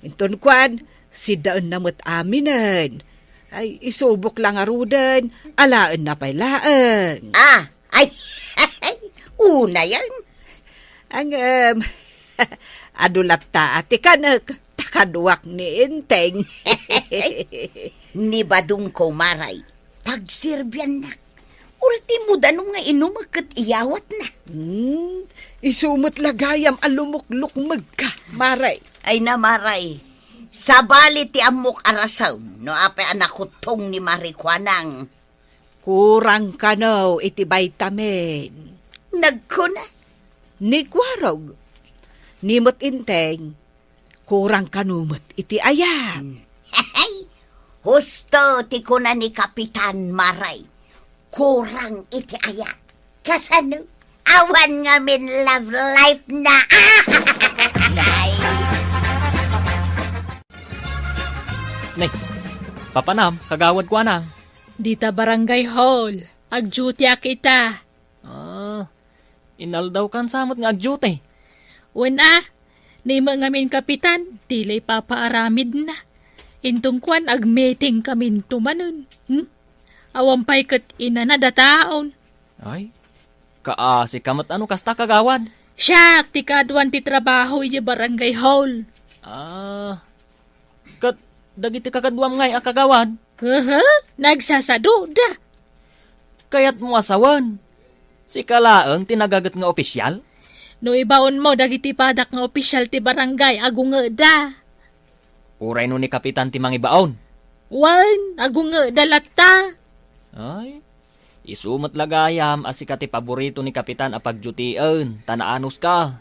Inton kuan, sidaenna met aminen. Ay, isubok la ngaruden, alaenna pay laeng. A, ay, unayen. Ngem, adu latta a ti kanek, ta kaduak ni Inteng. Ni Badongko, Mare, pagserbiannak. Ultimo danum nga inumek ket iyawatna. Hmm, isu met la gayam a lumuklukmegka, Mare. Ay na, Mare. Sabali ti ammok a rason no apay a nakuttong ni Mari Kuanang. Kurang kano iti vitamin. Nagkuna. Ni Kuarog. Ni met Inteng. Kurang kano met iti ayat. Husto ti kuna ni Kapitan Maray. Kurang iti ayat. Kasano? Awan ngamin love life na. Ay. Nay, papanam, Kagawad Kuanang. Dita barangay hall. Ag-duty ak ita. Ah, inaldaw kan sa met nga ag-duty? Wen a, ni met ngamin kapitan, ti la ipapaaramidna. Inton kuan, ag-meeting kaminto manen. Hmm? Awan pay ket inanad a taon. Ay, kaasi ka met ano kasta, Kagawad? Siak ti kaaduan ti trabaho idiay barangay hall. Ah, ket dagiti kakaduam ngay a kagawad? Aha, nagsasaduda. Kayatmo a sawen, sika laeng ti nagaget nga opisyal? No ibaonmo dagiti padak nga opisyal ti barangay, agungeda. Uray no ni Kapitan ti mangibaon? Wen, agungeda latta. Ay, isu met la gayam a sika ti paborito ni Kapitan a pagdutien, ta naanos ka.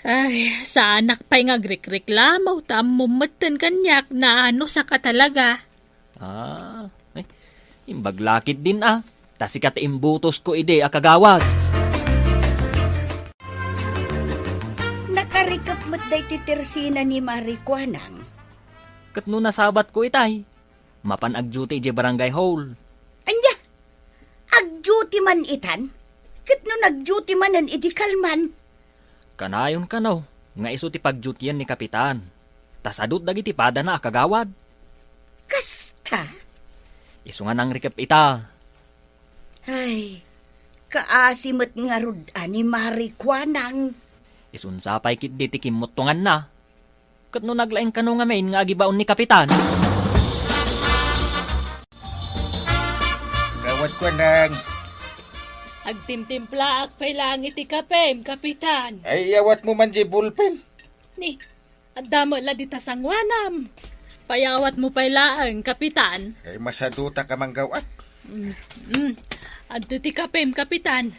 Ay, saanak pay nga agrikreklamo, ta ammom metten kaniak, naanos a ka talaga. Ah, ay, imbag la ketdin a, ta sika ti imbutosko idi a kagawad. Nakarikep met daytoy tersina ni Mari Kuanang. Ket no nasabatko itay, mapan ag-duty idiay barangay hall. Ania? Ag-duty man itan? Ket no nag-duty manen idi kalman? Kanayon kano nga isu ti pagdutien ni Kapitan. Ta sadut dagiti padana a kagawad. Kasta? Isu nga nangrikep ita. Ay, kaasi met ngarud a ni Mari Kuanang. Isunsa pay ketdi ti kimmuttonganna. Ket no naglaing kano ngamin nga agibaon ni Kapitan? Gawad ko, Nang. Agtimtimplaak pay laeng iti kapem, Kapitan. Ay, iyawatmo man diay bulpen. Ni, adda met la dita sanguanam. Payawatmo pay laeng, Kapitan. Ay, masadutak a manggaw-at. Mm, mm. Adto ti kapem, Kapitan.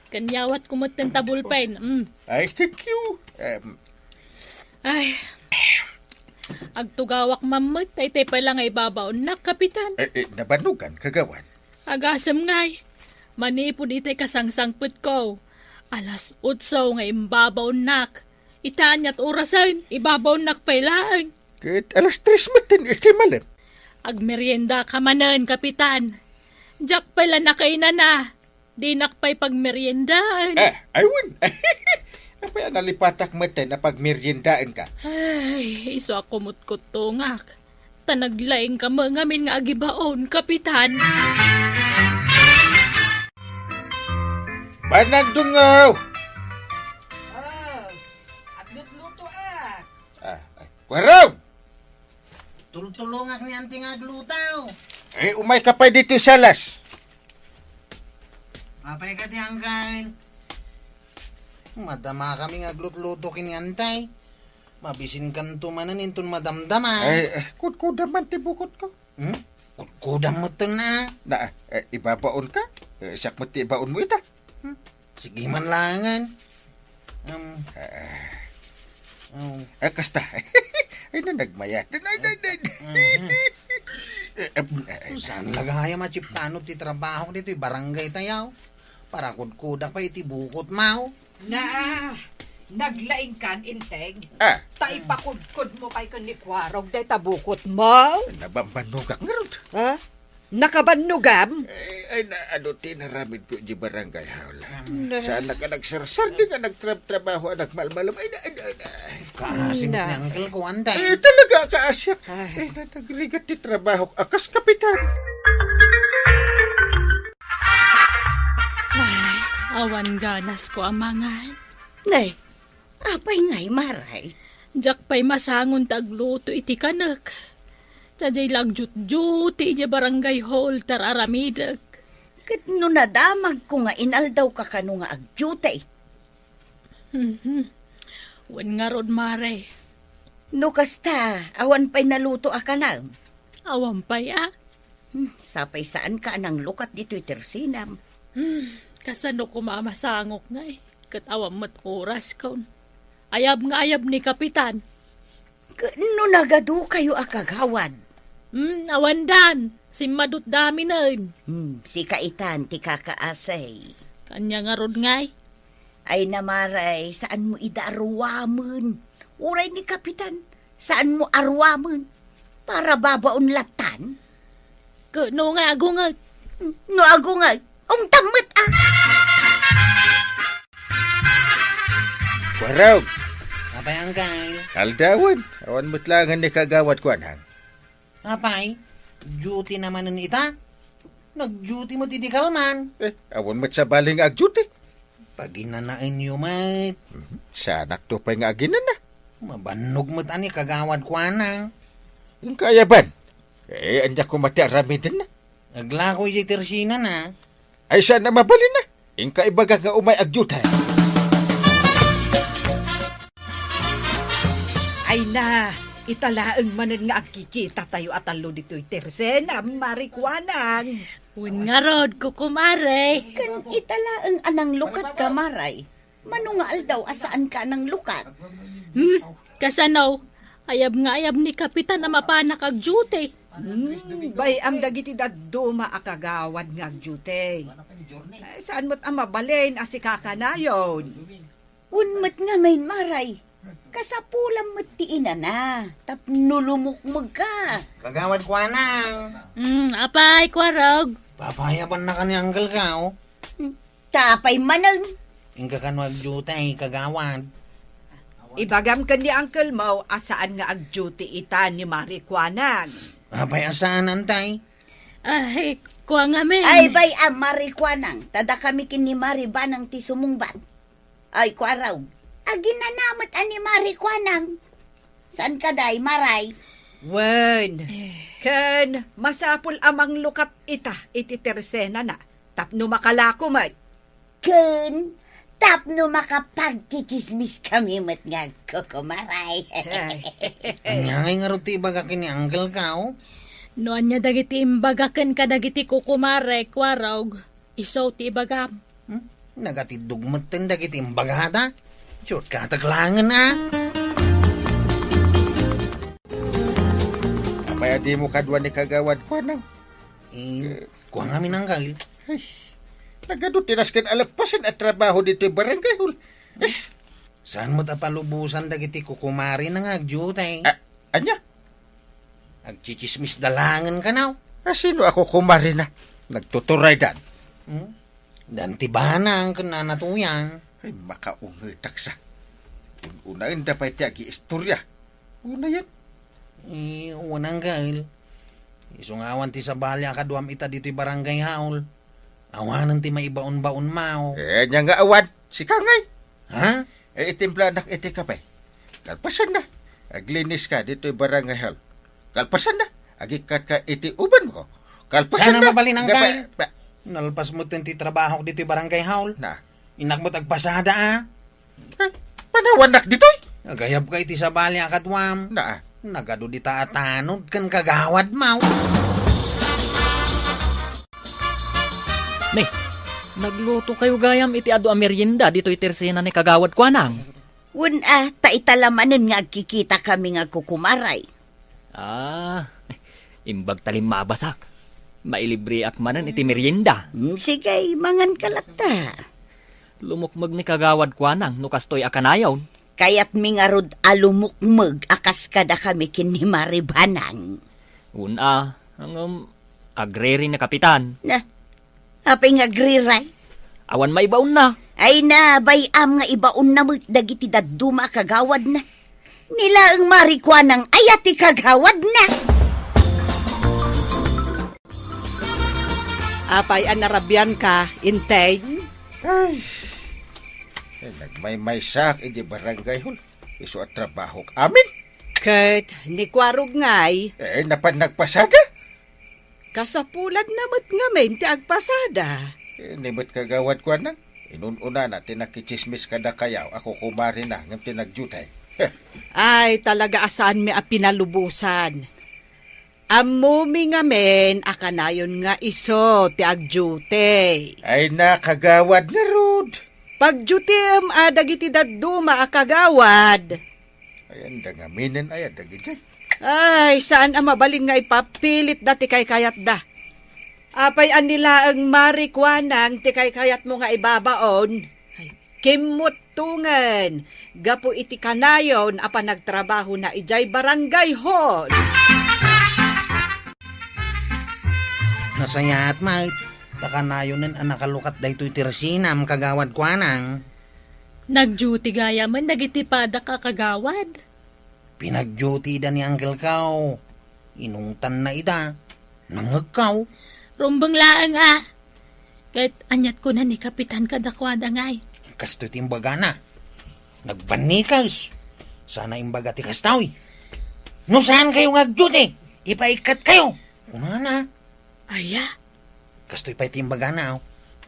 Ken iyawatko met denta bulpen. Mm. Ay, thank you. Em, Ay, agtugawak man met, daytoy pay la nga ibabaonnak, Kapitan. Eh, eh, nabannogan, kagawad. Agasem ngay, manipud itay kasangsangpetko, alas otso nga imbabaonnak. Ita aniat orasen, ibabaonnak pay laeng. Ket alas tres metten iti malem. Agmerienda ka manen, Kapitan. Diak pay la nakainana. Dinak pay pagmeriendaen. Eh, ay wen. Apay a nalipatak metten a pagmeriendaenka? Ay, isu a kumutkutongak. Ta naglaing ka met ngamin nga agibaon, Kapitan. Managdungaw! Ah, aglutlutoak. Ah, ay. Kuarog! Tultulongak ni Auntie nga agluto. Eh, umayka pay ditoy salas. Apay kadi, Uncle? Madama kami nga aglutluto ken ni Auntie. Mabisinkanto manen inton madamdama. Eh, eh, kudkudam man ti bukotko. Hmm? Kudkudam metten a. Na, eh, ibabaonka? Eh, siak met ti ibaonmo ita. Hmm? Sige man laengen. Um, Ah, um, ah, kasta. Ay, na nagmayat. Ay, ay, ay, ay. Mhm. Eh, em, eh, eh. Saan la gayam a chiptano ti trabaho ditoy barangay tayo? Para kudkudak pay iti bukotmo. Na, naglaingkan, Inteng. Ah. Ta ipakudkodmo pay ken ni Kuarog dayta bukotmo. Nabambannogak ngarud. Ha? Nakabannogam? Eh, ay, na, ano ti inaramidko di barangay hall? Na. Saan na ka nagsarsar, di ka nagtrab-trabaho, anak malmalam? Ay, na, ay, na, ay, na. Kaasi met ni Uncle ko, Antay. Eh, talaga, kaasiak. Ay. Eh, na, nagrigat ti trabaho, akas kapitan. Ay, awan ganas ko a mangan. Nay, apay ngay, Maray? Diak pay masangon ta agluto iti kanek. Sadiay la agjutjut ti idiay barangay hall ta aramidek. Ket no nadamagko nga inaldaw ka kano nga agjutay? Mhm. Wen ngarud, Mare. No kasta, awan pay naluto a kanam? Awan pay a. Hmm, sapay saanka a nanglukat ditoy tersenam. Hmm, kasano koma a masangok ngay? Ket awan met oraskon. Ayab nga ayab ni Kapitan. Ket no nagadukayo a kagawad? Hmm, awandan. Simmadutda aminen. Hmm, sika itan ti kakaasay. Kanya ngarud ngay? Ay, Maray, saanmo ida a ruamen. Uray ni Kapitan, saanmo a ruamen. Para babaon latan. Ket no nga agunget? No agunget, ungtam met a. Warog! Apay, Angkal? Aldawen, awan met laengen ni Kagawad Kuanang. Apay, duty na manen ita? Nag-duty met idi kalman. Eh, awan met sabali nga ag-duty. Paginanaenyo met. Mhm. Saanakto pay nga aginana. Mabannog met a ni Kagawad Kuanang. Inka ayaban. Eh, ania koma ti aramidenna? Aglako idiay tersenana. Ay, saan a mabalin a? Inka ibagak nga umay ag-duty. Ay na, ita laeng manen nga agkikitatayo a tallo ditoy tersena, Mari Kuanang. Wen ngarud, kukumare. Ken ita laeng a nanglukat ka, Maray. Mano nga aldaw a saanka a nanglukat? Hmm, kasano? Ayab nga ayab ni Kapitan a mapanak ag-duty. Hmm, bay-am dagiti dadduma a kagawad nga ag-duty. Ay, saan met a mabalin a sika kanayon? Wen met ngamin, Maray. Kasapulam met ti inana, tapno lumukmegka. Kagawad Kuanang. Hmm, apay, Kuarog? Papayabannaka ni Angkel ka, oh. Hmm, ta apay manen? Inka kano ag-duty, Kagawad. Ibagam ken ni Angkel mo a saan nga ag-duty ita ni Mari Kuanang. Apay a saan, Antay? Ay, kua ngamin. Ay, bay-am, Mari Kuanang. Ta dakami ken ni Mari Banang ti sumungbat. Ay, Kuarog. Aginana met a ni Mari Kuanang. Saan ka, day, Maray? Wen. Eh. Ken, masapul a manglukat ita iti tersenana tapno makalako met. Ken, tapno makapagtsitsismis kami met nga agkukumaray. Ay. Ania ngay ngarud ti ibaga ken ni Angkel ka, oh? No ania dagiti imbaga ken kadagiti kukumare, Kuarog, isu ti ibagam. Hmm? Nagatiddog metten dagiti imbagada. Shortcut-ak laengen, a. Apay a dimo kadua ni Kagawad Kuanang? Eh, kua ngamin, Angkel. Ay, nagadu ti nasken a leppasen a trabaho ditoy barangay hall. Ish! Saan met a palubosan dagiti kukumarena nga agdiutay? A-, ania? Agtsitsismisda laengen kano. A, sino a kukumarena? Nagtuturaydan. Hmm? Dan ti Banang ken Nana Tuyang. Ay, makaungetak sa. Un-unaenda pay ti agiistorya. Unayen. Eh, wen, Angkel. Isu nga awan ti sabali a kaduam ita ditoy barangay hall. Awanen ti maibaon-baon, mao. Eh, ania nga awan? Sika ngay. Ha? Eh, itimplanak iti kape. Kalpasanna, aglinis ka ditoy barangay hall. Kalpasanna, agikkat ka iti uban ko. Kalpasanna, sana mabalin, Angkel. Nalpas metten ti trabahok ditoy barangay hall. Na. Innak met agpasada, a. Eh, panawannak ditoy? Agayab ka iti sabali a kaduam. Na. Nagadu dita a tanod ken kagawad, mao. Ne, nagluto kayo gayam iti adu a merienda ditoy tersena ni Kagawad Kuanang? Wen a, ta ita la manen nga agkikita kami nga kukumaray. Ah, imbag ta limmabasak. Mailibriak manen iti merienda. Hmm, sige, mangan ka latta. Lumukmeg ni Kagawad Kuanang no kastoy a kanayon. Kayatmi ngarud a lumukmeg a kas kadakami ken ni Mari Banang. Wen a, ngem agriri ni Kapitan. Na, apay nga agriray? Awan maibaonna. Ay na, bay-am nga ibaonna met dagiti dadduma a kagawadna. Ni laeng Mari Kuanang aya ti kagawadna. Apay a narabianka, Inteng? Ay, eh, nagmaymaysaak iti barangay hall. Isu a trabahok amin. Ket ni Kuarog ngay? Eh, napan nagpasada. Kasapulanna met ngamin ti agpasada. Eh, ni met Kagawad Kuanang, inun-unana ti nakitsismis kadakayaw a kukumarena ngem ti nagdiutay. Ay, talaga a saanmi a pinalubosan. Ammomi ngamin a kanayon nga isu ti agduty. Ay na, kagawad ngarud. Pagdutiem a dagiti dadduma a kagawad. Ay, anda ngaminen aya dagiti. Ay, saan a mabalin nga ipapilitda ti kaykayatda. Apay a ni laeng Mari Kuanang ti kaykayatmo nga ibabaon? Ay, kimmuttongen gapu iti kanayon a panagtrabahona idiay barangay hall. Nasayaat met, ta kanayonen a nakalukat daytoy ti resinam, Kagawad Kuanang. Nagduty gayamen dagiti padak a kagawad. Pinagduty ida ni Uncle Kao. Inungtanna ida. Nangngegkaw. Rumbeng laeng a. Ket aniat kuna ni Kapitan kadakuada ngay? Kastoy ti imbagana. Nagbannikes. Sana imbaga ti kastoy. No saan kayo nga agduty, ipaikkat kayo. Kunana. Aya? Kastoy pay ti imbagana, aw.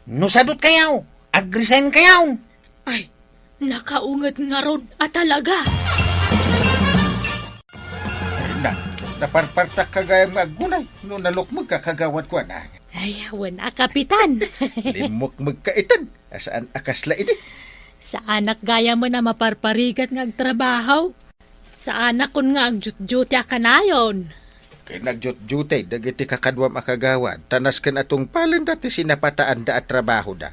No sadut kayaw, agresign kayaw. Ay, nakaunget ngarud a talaga. Na, naparpartak ka gayam nga aggunay no nalukmeg ka, Kagawad Kuana. Ay, awan a, Kapitan. Limmukmeg ka itan, a saan a kasla idi. Saanak gayamen a maparparigat nga agtrabaho. Saanakon nga agdutdute a kanayon. Ken agdutdute dagiti kakaduam a kagawad, ta nasken a tungpalenda ti sinapataanda a trabahoda.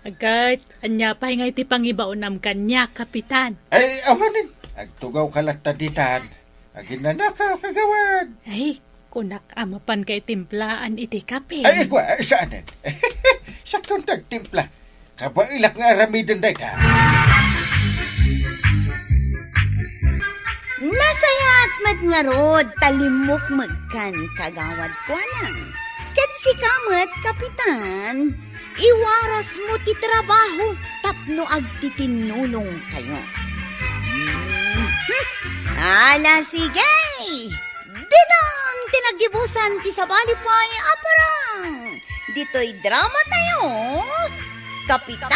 Ket ania pay ngay ti pangibaonam kaniak, Kapitan? Ay, awanen. Agtugawka latta ditan. Aginnanaka, kagawad. Ay, kunak a mapanka itimplaan iti kape. Ay, kua, ay, saanen. Sakton ti agtimpla. Kabaelak nga aramiden dayta. Nasayaat met ngarud ta limmukmegkan, Kagawad Kuanang. Ket sika met, Kapitan, iwarasmo ti trabaho tapno agtitinnulongkayo. Mhm. Ala, sige! Ditan ti naggibusan ti sabali pay a parang. Ditoy drama tayo, Kapitan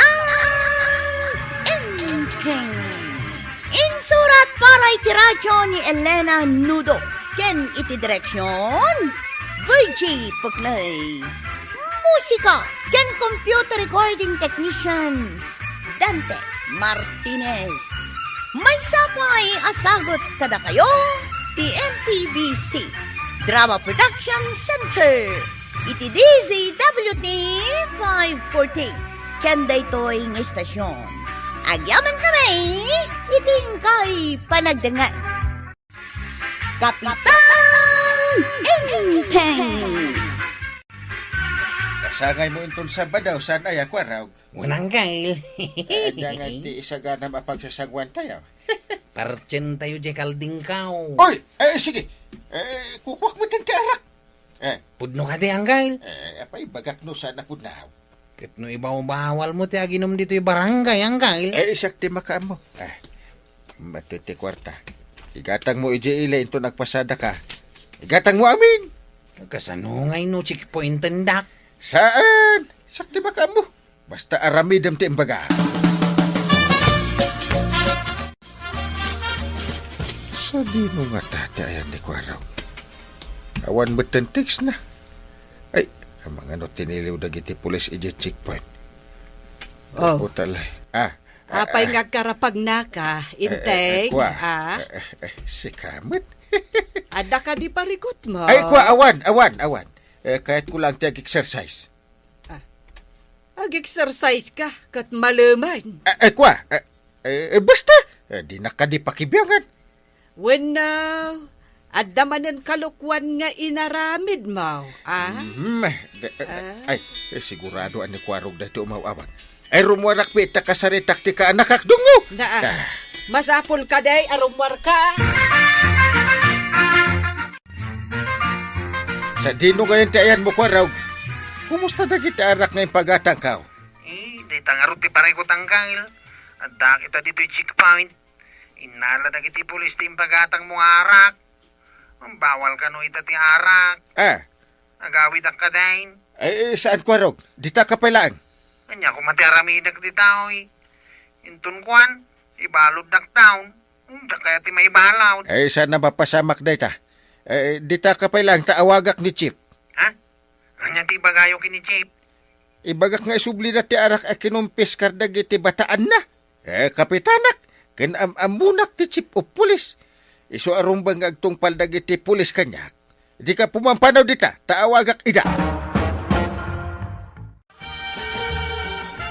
Enteng. Insurat para iti radyo ni Elena Nudo ken iti direksyon, Virgie Puclay. Musika ken computer recording technician, Dante Martinez. Maysa pay a sagut kadakayo ti M P B C Drama Production Center iti D Z W T five forty ken daytoy nga istasyon. Agyamankami iti inkay panagdengngeg. Kapitan Enteng! Kasangaymo inton Sabado, saan aya, Kuarog? Wen, Angkel. Eh, ania nga ti isaganam a pagsasaguan tayo? Partsentayo diay kaldingkaw. Oy! Eh, sige. Eh, kukuak met ti arak. Eh. Pudno kadi, Angkel? Eh, apay, bagak no saan a pudno. Ket no ibawbawalmo ti aginum ditoy barangay, Angkel? Eh, isak ti makaammo. Eh, mati ti kuarta. Igatangmo idiay ili inton agpasadaka. Igatangmo amin. Kasano ngay no checkpointendak? Saan? Isak ti makaammo. Basta aramidem ti imbaga. Sadino ngata ti ayan ni Kuarog? Awan metten text na. Ay, amangano tiniliw dagiti pulis idiay checkpoint. Oh. Puta la. Ah, ah, Apay ah. Nga agkarapagnaka, eh, eh, eh, Inteng, kua. Ah? Eh, eh, eh, sika met. Adda kadi parikutmo? Ay, kua, awan, awan, awan. Eh, kayatko lang ti ag-exercise. Ah. Ag-exercise ka, ket malemen. Eh, eh, kua, eh, eh, eh, basta, eh, dinak kadi pakibiangan. Wenno, adda manen kalokuan nga inaramidmo, ah? Mhm, eh, de-, eh, Ah? Ay, eh, sigurado a ni Kuarog daytoy umaw-awag. Ay, rummuarak pay ta kasaritak ti kaanakak, dungo! Naa, Ah. Masapul kadi a rummuarka. Sadino ngayen ti ayanmo, Kuarog? Kumusta dagiti arak nga impagatangkaw? Eh, dayta ngarud ti parikut, Angkel. Addaak ita ditoy checkpoint. Innala dagiti pulis ti impagatangmo nga arak. Bawal kano ita ti arak. Ah. Agawidak kadi. Eh, saan, Kuarog? Dita ka pay laeng. Ania koma ti aramidek dita, oy? Inton kuan, ibaluddak taon. Daka ti maibalaw. Eh, sana mapasamak dayta. Eh, dita ka pay lang ta awagak ni Chief. Ha? Ania ti ibagayo ken ni Chief? Ibagak nga isublida ti arak a kinumpiskar dagiti bataanna. Eh, kapitanak, ken am-ammonak ti Chief of Police. Isu a rumbeng nga agtungpal dagiti pulis kaniak. Dika pumampanaw dita, ta awagak ida.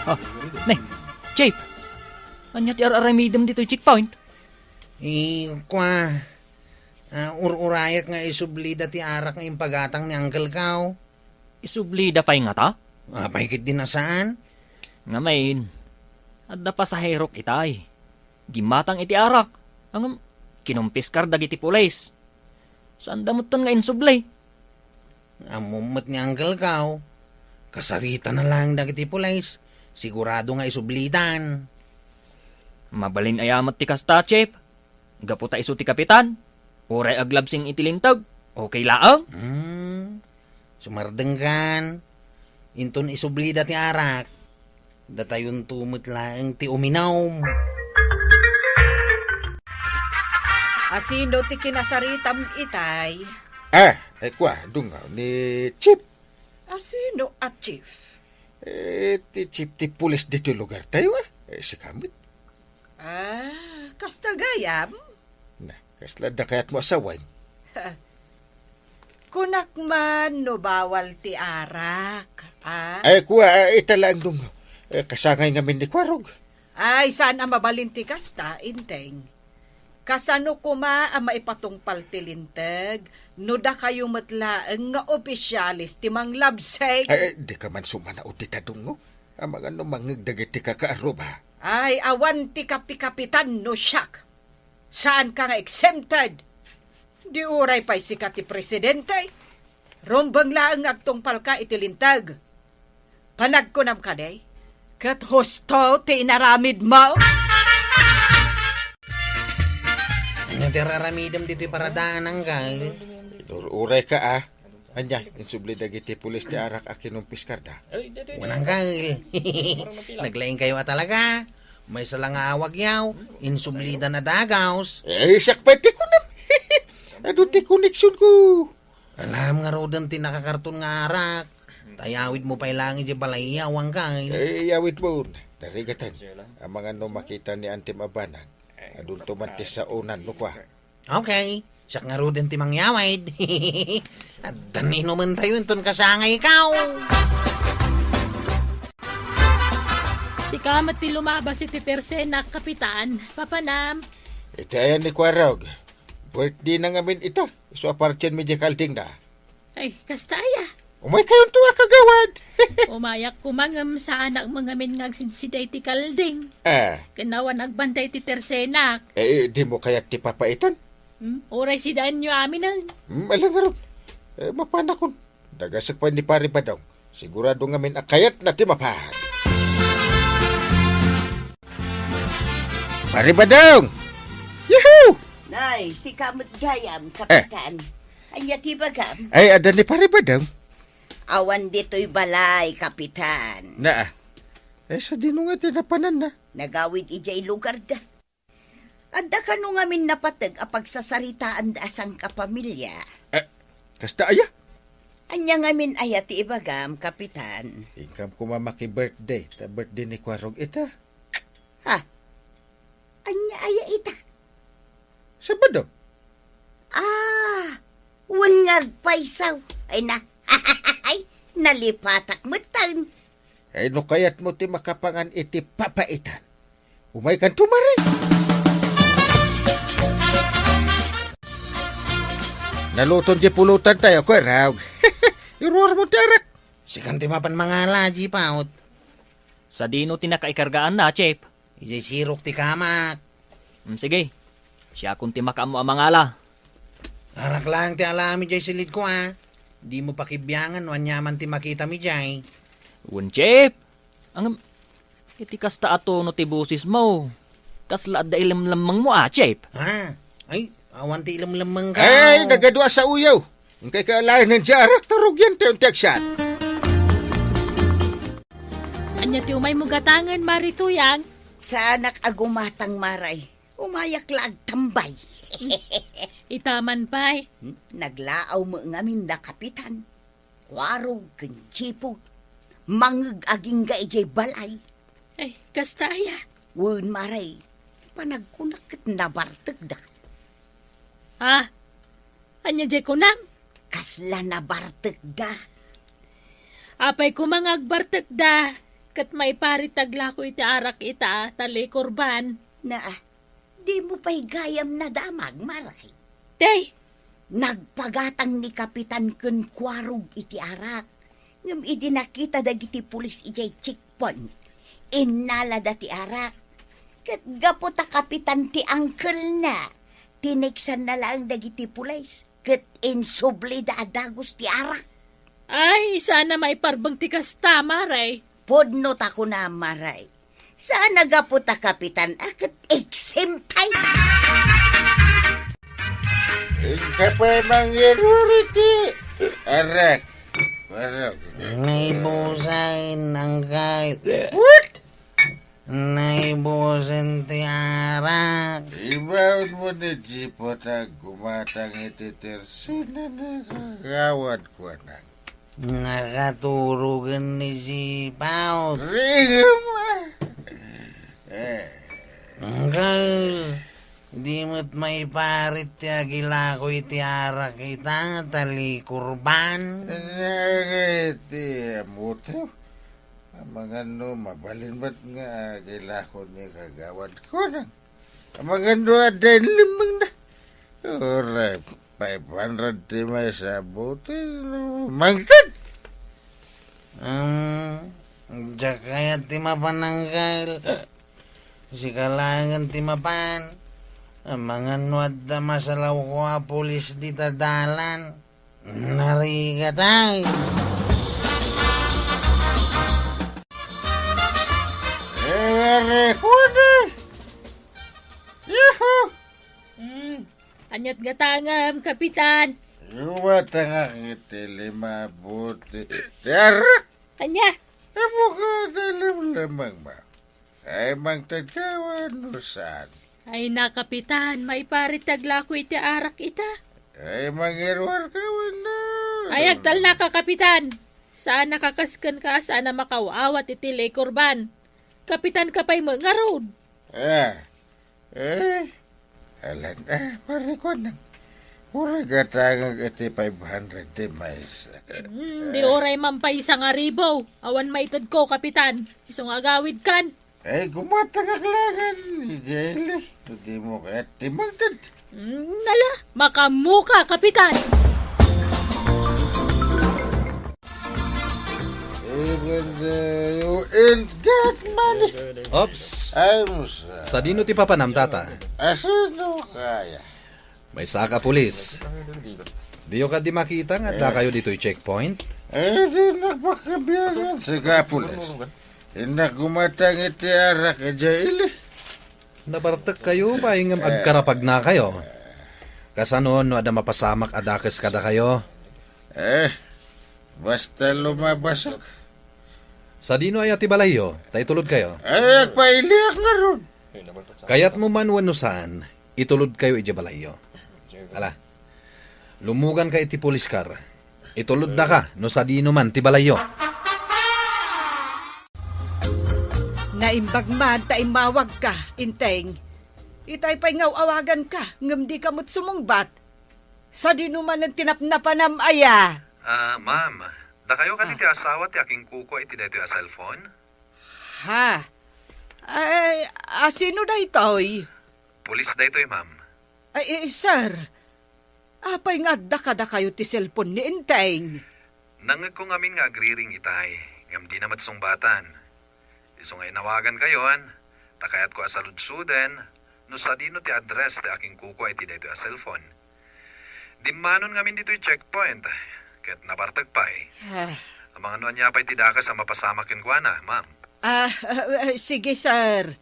Ah, ne, Chief. Ania ti ar-aramidem ditoy checkpoint? Eh, kua, ah, ur-urayak nga isublida ti arak nga impagatang ni Uncle Kao. Isublida pay ngata? Apay ket di nasaan? Ngamin, adda pasaherok itay. Gimmatang iti arak. Ngem, kinumpiskar dagiti pulis. Saanda metten nga insubli. Ammom met ni Uncle Kao. Kasaritana laeng dagiti pulis. Sigurado nga isublidan. Mabalin aya met ti kasta, Chief? Gapu ta isu ti kapitan, uray aglabsing iti linteg, okay laeng? Hmm, sumardengkan. Inton isublida ti arak, datayonto met laeng ti uminom. Asino ti kinasaritam itay? Ah, eh, kua, dungaw ni Chief. Asino a chief? Eh, ti chief ti pulis ditoy lugartayo, ah. Eh, sika met. Ah, kasta gayam? Na, kasla adda kayatmo a sawen? Kunak man no bawal ti arak, ah? Ay, kua, ah, ita laeng dungaw. Eh, kasangay ngamin ni Kuarog. Ay, saan a mabalin ti kasta, Inteng? Kasano koma a maipatungpal ti linteg no dakayo met laeng nga opisyales ti manglabseng? Ay, ay, dika man sumanaw dita, dungaw. Amangan no mangngeg dagiti kakaarruba. Ay, awan ti kapikapitan no siak. Saanka nga exempted. Di uray pay sika ti presidente. Rumbeng laeng nga agtungpalka iti linteg. Panagkunam kadi, ket husto ti inaramidmo? Ania ti ar-aramidem ditoy paradanan, Kyle? Inur-urayka, ah. Ania, insubli dagiti pulis ti arak a kinumpiskarda? Wen, Uncle. Naglaingkayo a talaga. Maysa la nga awagyaw, insublidan a dagaws. Eh, siak pay ti kunam. Adu ti koneksionko. Alam ngaruden ti nakakarton nga arak. Ta iyawidmo pay laeng idiay balayyaw, Uncle. Eh, iyawidmo. Narigatan. Amangan no makita ni Antim a banag. Adunto man ti saonan no kua. Okay. Siak ngaruden ti mangyawid. Addan inumentayo inton kasangaykaw. Sika met ti lumabas iti tersenak, Kapitan. Papanam. Iti ayan ni Kuarog. Birthday na ngamin ita. Isu a partienmi diay kaldingna. Ay, kasta aya. Umaykayonto a kagawad. Umayak koma ngem saanak met ngamin nga agsidsida iti kalding. Ah. Ken awan agbantay ti tersenak. Eh, dimo kayat ti papaitan? Hmm? Uray sidaenyo aminen. Hmm, ala ngarud. Eh, mapanakon. Dagasek pay ni Pari Badong. Sigurado ngamin a kayatna ti mapan. Pari Badong! Yahoo! Nay, sika met gayam, Kapitan. Ania ti ibagam? Ay, adda ni Pari Badong? Awan ditoy balay, Kapitan. Naa. Ay, sadino nga ti napananna? Nagawid idiay lugarda. Adda kano ngamin napateg a pagsasaritaanda a sangkapamilya? Eh, kasta aya? Ania ngamin aya ti ibagam, Kapitan? Inkam koma maki-birthday, ta birthday ni Kuarog ita. Ha? Ania aya ita? Sabado. Ah, wen nga agpayso. Ay na, nalipatak metten. Ay, no kayatmo ti makapangan iti papaitan, umaykanto mari. Naluton di pulutan tayo, Kuya Raog. Iruar mo ti arak. Sikan ti mapan mangala, Jipaut. Sadino ti nakaikargaanna, Chief? Idiay sirok ti kamak. Mm, sige. Siakon ti makaammo a mangala. Arak laeng ti alam idiay silidko, a. Dimo pakibiangan no aniaman ti makitam idiay. Wen, Chief. Ngem, iti kasta a tono ti bosesmo, kasla adda ilemlemmengmo, a, Chief? Ha? Ay, awan ti ilemlemmengko. Ay, nagadu a saoyo. Inkay ka alaen ti arak, ta rugian tayo ti agsat. Ania ti umaymo gatangen, Mari Tuyang? Saanak a gumatang, Maray. Umayak la agtambay. Ita man pay. Hmm? Naglaaw met ngamin da Kapitan, Kuarog ken Chipog. Mangeg agingga idiay balay. Ay, kasta aya? Wen, Mare. Panagkunak ket nabartekda. Ah, ania diay kunam? Kasla nabartekda. Apay koma nga agbartekda, ket maiparit aglako iti arak ita, ta likurban. Naa, dimo pay gayam nadamag, Mare. Tay! Nagpagatang ni Kapitan ken Kuarog iti arak. Ngem idi nakita dagiti pulis idiay checkpoint, innalada ti arak. Ket gapu ta kapitan ti angkelna, tiniksanna laeng dagiti pulis ket insublida a dagus ti arak. Ay, saan a maiparbeng ti kasta, Mare. Pudno ta kunam, Mare. Saan a gapu ta kapitan a ket exempt. Inka pay mangiruar iti arak. Arak. Naibusen, Uncle. What? Naibusen ti arak. Ibaon mo ni Jipot a gumatang iti tersina ni kagawad ko, anak. Nakaturogen ni Sipaw. Rigom, ah. Eh. Uncle, di met maiparit ti agilako iti arak ita, ta likurban. Nagay ti amuto. Amangan no mabalin met nga agilako ni kagawad ko nang. Amangan no adda inlemmengna. Uray, five hundred ti maysa a bote, no, mangted! Um, diak kayat ti mapan, Uncle. Sika laengen ti mapan. Amangan no adda masalawko a pulis dita dalan. Narigat, ay. Ere, kuda. Yuhu! Hmm, aniat gatangem, Kapitan? Lumatangak iti lima a bote ti arak. Ania? Apo ka na limlemang ma. Ay, mangted ka wenno saan? Ay na, Kapitan, maiparit ti aglako iti arak ita. Ay, mangiruar ka wenno? Ay, agtalna ka, Kapitan. Saan a kakasken ka, saan a makaw-awat iti likurban. Kapitan ka pay met ngarud. Ah, eh, alan, ah, parikuan nang. Uray gatangag iti five hundred ti maysa. Hmm, di uray man pay sangaribo. Awan maitedko, Kapitan. Isu nga agawidkan. Ay, gumatangak laengen, idiay ili. No dimo kayat ti mangted. Mm, ala, makaammoka, Kapitan. Even though you ain't got money. Ops. I'm sorry. Sadino ti papanam, tata? Asino kaya? Maysa ka pulis. Diyo kadi makita nga adda kayo ditoy checkpoint? Eh, di nagpakabiangan. Sika, pulis. Innak gumatang iti arak idiay ili. Nabartekkayo, baay ngem agkarapagnakayo. Kasano no adda mapasamak a dakes kadakayo? Eh, basta lumabasok. Sadino aya ti balayyo? Ta itulodkayo. Eh, agpailiak ngarud. Kayatmo man wenno saan, itulodkayo idiay balayyo. Ala, lumuganka iti police car. Ituloddaka no sadino man ti balayyo. Naimbag man ta immawagka, Enteng. Itay pay nga aw-awaganka, ngem dika met sumungbat. Sadino manen ti napnapanam aya? Ah, ma'am, dakayo kadi ti asawa ti akinkukua iti daytoy a cellphone? Ha? Ay, asino daytoy? Pulis daytoy, ma'am. Ay, eh, sir, apay nga adda kadakayo ti cellphone ni Enteng? Nangngegko ngamin nga agriring itay, ngem dina met sungbatan. Isu nga inawagankayon, ta kayatko a saludsoden no sadino ti address ti akinkukua iti daytoy a cellphone. Dimmanon ngamin ditoy checkpoint, ket nabartek pay. Ah. Amangan no ania pay ti dakes a mapasamak kenkuana, ma'am. Ah, ah, ah, sige, sir.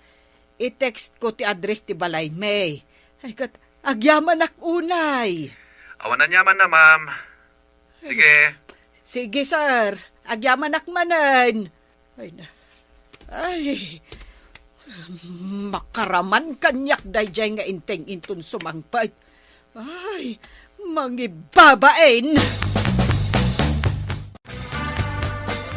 I-text ko ti address ti balaymi. Ay, ket agyamanak unay. Awan aniamanna, ma'am. Sige. Sige, sir. Agyamanak manen. Ay, na. Ay. Makaraman kaniak daydiay nga inteng inton sumangpet. Ay, mangibabain!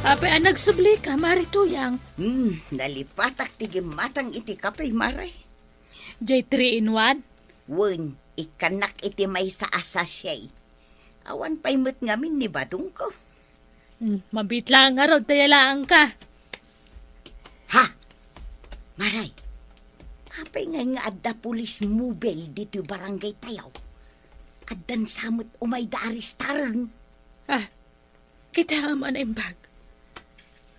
Apay a nagsubli ka, Mare Tuyang? Hmm, nalipatak ti gimmatang iti kape, Mare. Jay three in one? Wen, ikkannak iti maysa a sachet. Awan pay met ngamin ni badongko. Hmm, mabitla ngarud ta yalaangka. Ha? Maray, apay ngay nga adda police mobile ditoy barangay tayo? Addan sa met umayda arestaren. Ah, kitaem a naimbag.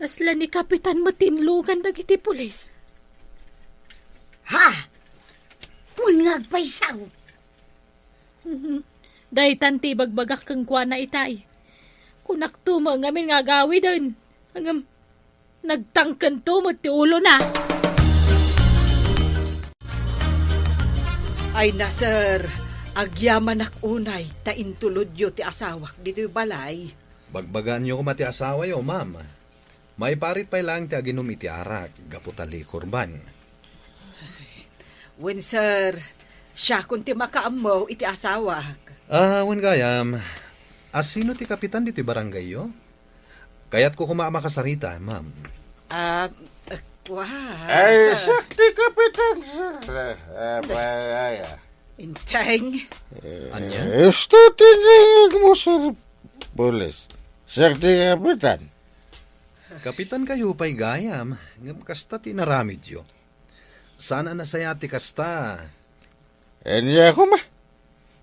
Kasla ni Kapitan met tinlugan dagiti pulis. Ha? Wen nga agpaysaw? Mhm. Daytan ti ibagbagak kenkuana itay. Kunakto met ngamin nga agawiden. Ngem, nagtangkento met ti ulona. Ay na, sir, agyamanak unay ta intulodyo ti asawak ditoy balay. Bagbagaanyo koma ti asawayo, ma'am. Maiparit pay laeng ti aginum iti arak gapu ta liquor ban. Wen, sir, siakon ti makaammo iti asawak. Ah, wen gayam, asino ti kapitan ditoy barangayyo? Kayatko koma a makasarita, ma'am. Ah, kua, Ay, sir. Siak ti kapitan, sir. Ah, ah, ay, ay, ah. Inteng. Ania? Eh, isu ti nangngegmo, sir, pulis. Siak ti kapitan. Kapitankayo pay gayam, ngem kasta ti inaramidyo. Saan a nasayaat ti kasta. Ania koma?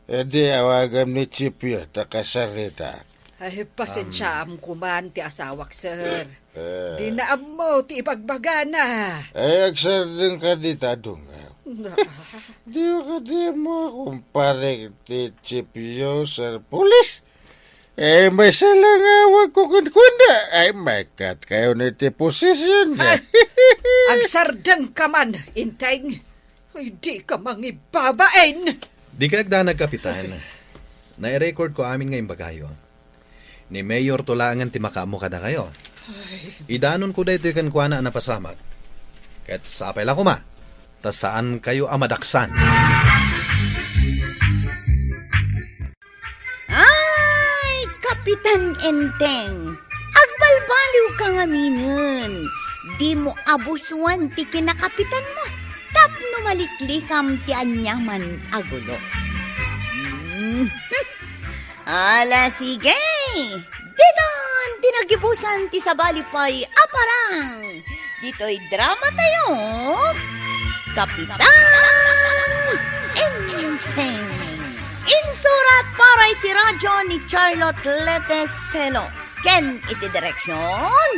Idi awagam ni chiefyo ta kasarita. Ay, pasensiaam koman ti asawak, sir. Eh. Dina ammo ti ibagbagana. Ay, agsardeng kadi ta dungaw. Dika kadi ammo a kumparek ti chiefyo, sir pulis? Eh, maysa la nga awagko kenkuana. Ay, maikatkayo ni ti posisyon. Ay, agsardengka man, Inteng. Ay, dika mangibabain. Dika agdanag, Kapitan. Nairecord ko amin nga imbagayo. Ni Mayor to laengen ti makaammo kadakayo. Ay. Idanonko daytoy kenkuana a napasamak. Ket sapay la koma, ta saankayo a madaksan. Ay, Kapitan Enteng, agbalbaliwka ngaminen. Dimo abusuan ti kinakapitanmo tapno maliklikam ti aniaman a gulo. Hmm. Ala, sige. Ditan ti nagibusan ti sabali pay a parang. Ditoy drama tayo, Kapitan Enteng. Insurat para iti radyo ni Charlotte Lete Celo ken iti direksyon,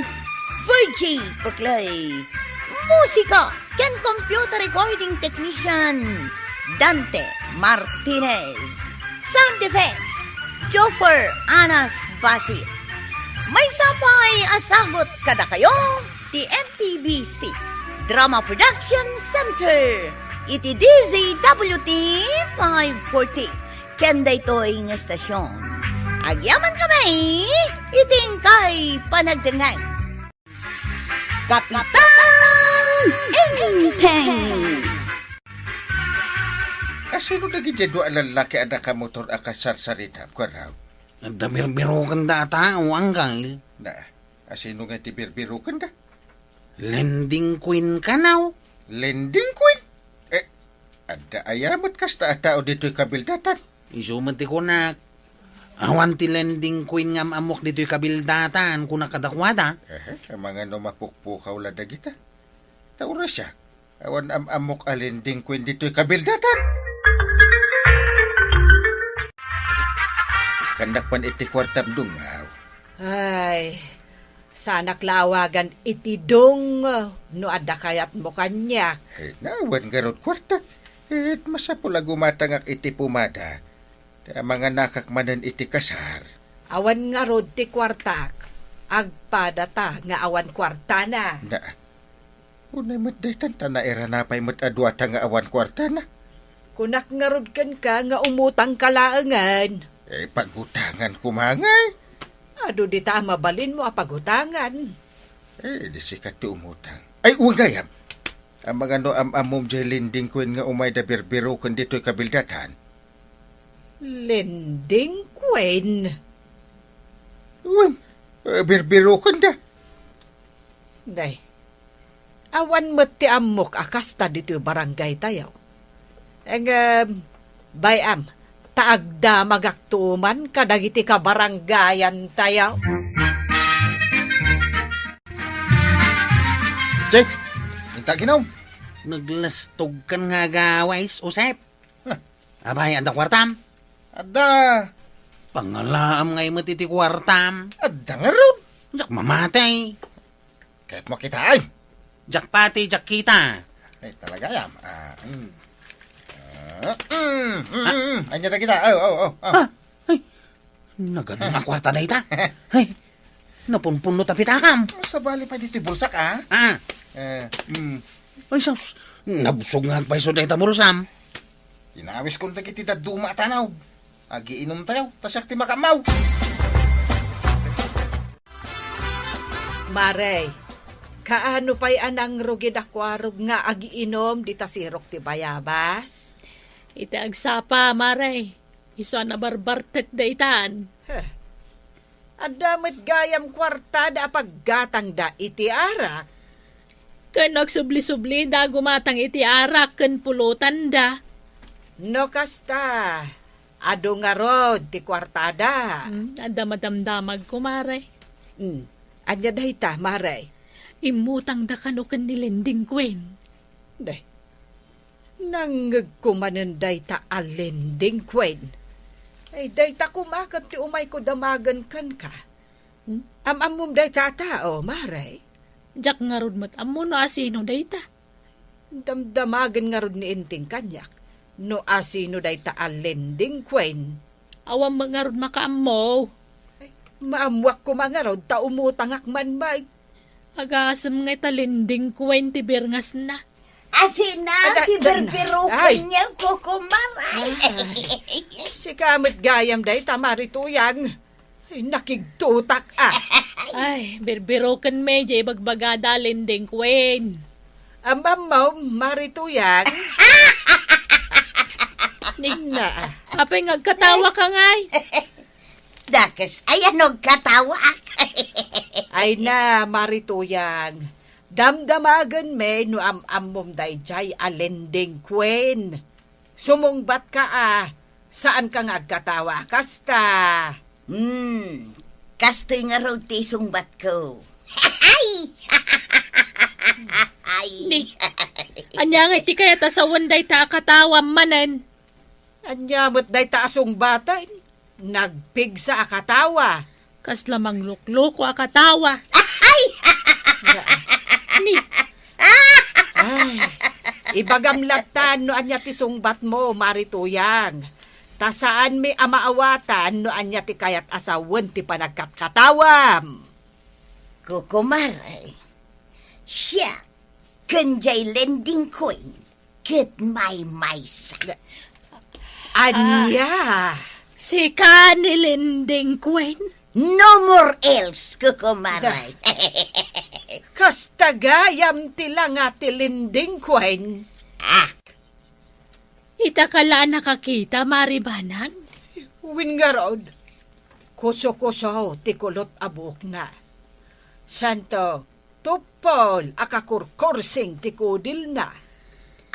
Virgie Peclay. Musika ken computer recording technician, Dante Martinez. Sound effects, Joffer Anas Basit. Maysa pay a sagut kadakayo ti M P B C Drama Production Center iti D Z W T five forty ken daytoy nga estasyon. Agyamankami iti inkay panagdengngeg. Kapitan Enteng! Asino dagiti dua a lallaki a nakamotor a kasarsaritako, karaw? Adda birbirokenda a tao, Angkel. Na, asino nga ti birbirokenda? Lending Queen kanaw. Lending Queen? Eh, adda aya met kasta a tao ditoy kabildatan? Isu met ti kunak. Awan ti Lending Queen nga am-ammok ditoy kabildatan, kunak kadakuada. Ehe, amangan no mapukpukaw la dagita. Ta uray siak, awan am-ammok a Lending Queen ditoy kabildatan. Kannak man iti kuartam, dungaw. Ay, saanak la awagan iti dong no adda kayatmo kaniak. Eh, awan ngarud kuartak. Ket masapul a gumatangak iti pomada ta manganakak manen iti kasar. Awan ngarud ti kuartak. Agpadata nga awan kuartana. Na, unay met daytan ta nairana pay met a duata nga awan kuartana. Kunak ngarud kenka nga umutangka laengen. Eh, pagutangan koma ngay. Adu dita a mabalinmo a pagutangan. Eh, di sika ti umutang. Ay, wen gayam. Amangan no am-ammom jay lending queen nga umayda birbiroken ditoy kabildatan? Lending queen? Wen, eh, birbirokenda. Day, awan met ti ammok a kasta ditoy barangay tayo. Ngem, bay-am, ta agdamagakto man kadagiti kabarangayan tayo. Jay, inta ginom. Naglastogkan nga agawis, Josep. Huh. Abay, adda kuartam? Adda. Pangalaam ngay met iti kuartam? Adda ngarud. Diak mamatay. Ket mo kita, ay. Diak pati, diak kita. Ay, talaga, yam. Ah, mm. Ah, mm, mm, mm. Anya da kita? Oh, oh, oh, oh. Ah, ay. Nagadu nga kuarta dayta. Ay, napunpunno ta pitakam. Sabali pa ditoy bulsak, ah. Ah. Eh, mm. Ay, sus. Nabsog nga agpayso dayta bulsam. Inawiskon dagiti dadduma a tanaw. Agiinom tayo, ta siak ti makaammo. Mare, kaano pay a nangrugid a kuarog nga agiinom dita sirok ti bayabas? Iti agsapa, Mare, isu a nabarbartek daytan. Heh. Adda met gayam kuartada a paggatangda iti arak. Ken agsubli-sublida a gumatang iti arak ken pulotanda. No kasta, adu ngarud ti kuartada. Hmm, adda madamdamag, kumare. Hmm, ania dayta, mare? Immutangda kano ken ni Lending Queen. Day, nangngegko manen dayta a Lending Queen. Ay, dayta koma ket ti umayko damagen kenka. Hmm? Am-ammom dayta a tao, mare? Diak ngarud met ammo no asino dayta. Damdamagen ngarud ni Enteng kaniak no asino dayta a Lending Queen. Awan met ngarud makaammo. Ay, maammoak koma ngarud ta umutangak man met. Agasem nga ita Lending Queen ti birngasna. Asina ti birbiroken niya, kukumar. Ay. Sika met gayam dayta, Mare Tuyang. Ay, nakigtutak, ah. Ay, birbiroken met diay ibagbagada a Lending Queen. Am-ammom, Mare Tuyang. Ni, apay nga agkatawa ka ngay? Dakes, ay, ano agkatawa? Ay na, Mare Tuyang. Damdamagen met no am-ammom daydiay a Lending Queen. Sumungbat ka, ah. Saan ka nga agkatawa kasta? Hmm, kastoy ngarud ti isungbatko. Ay! Ay! Ni, ania nga iti kayat a sawen dayta a katawa manen? Ania met dayta a sungbaten? Nagpigsa a katawa. Kasla manglukloko a katawa. Ay! Ni, ay, ibagam latta no ania ti sungbatmo, Mare Tuyang. Ta saanmi a maawatan no ania ti kayat a sawen ti panagkatkatawam. Kukumar, siak ken diay Lending Queen ket maymaysa. Ania? Ah, sika ni Lending Queen? No more else, kukumare. Da. Kasta gayam ti langa ti Lending Queen. Ah. Ita ka la a nakakita, Mare Banang? Wen ngarud, kuso-kuso ti kulot a buokna. Santo, tuppol a kakurkursing ti kudilna.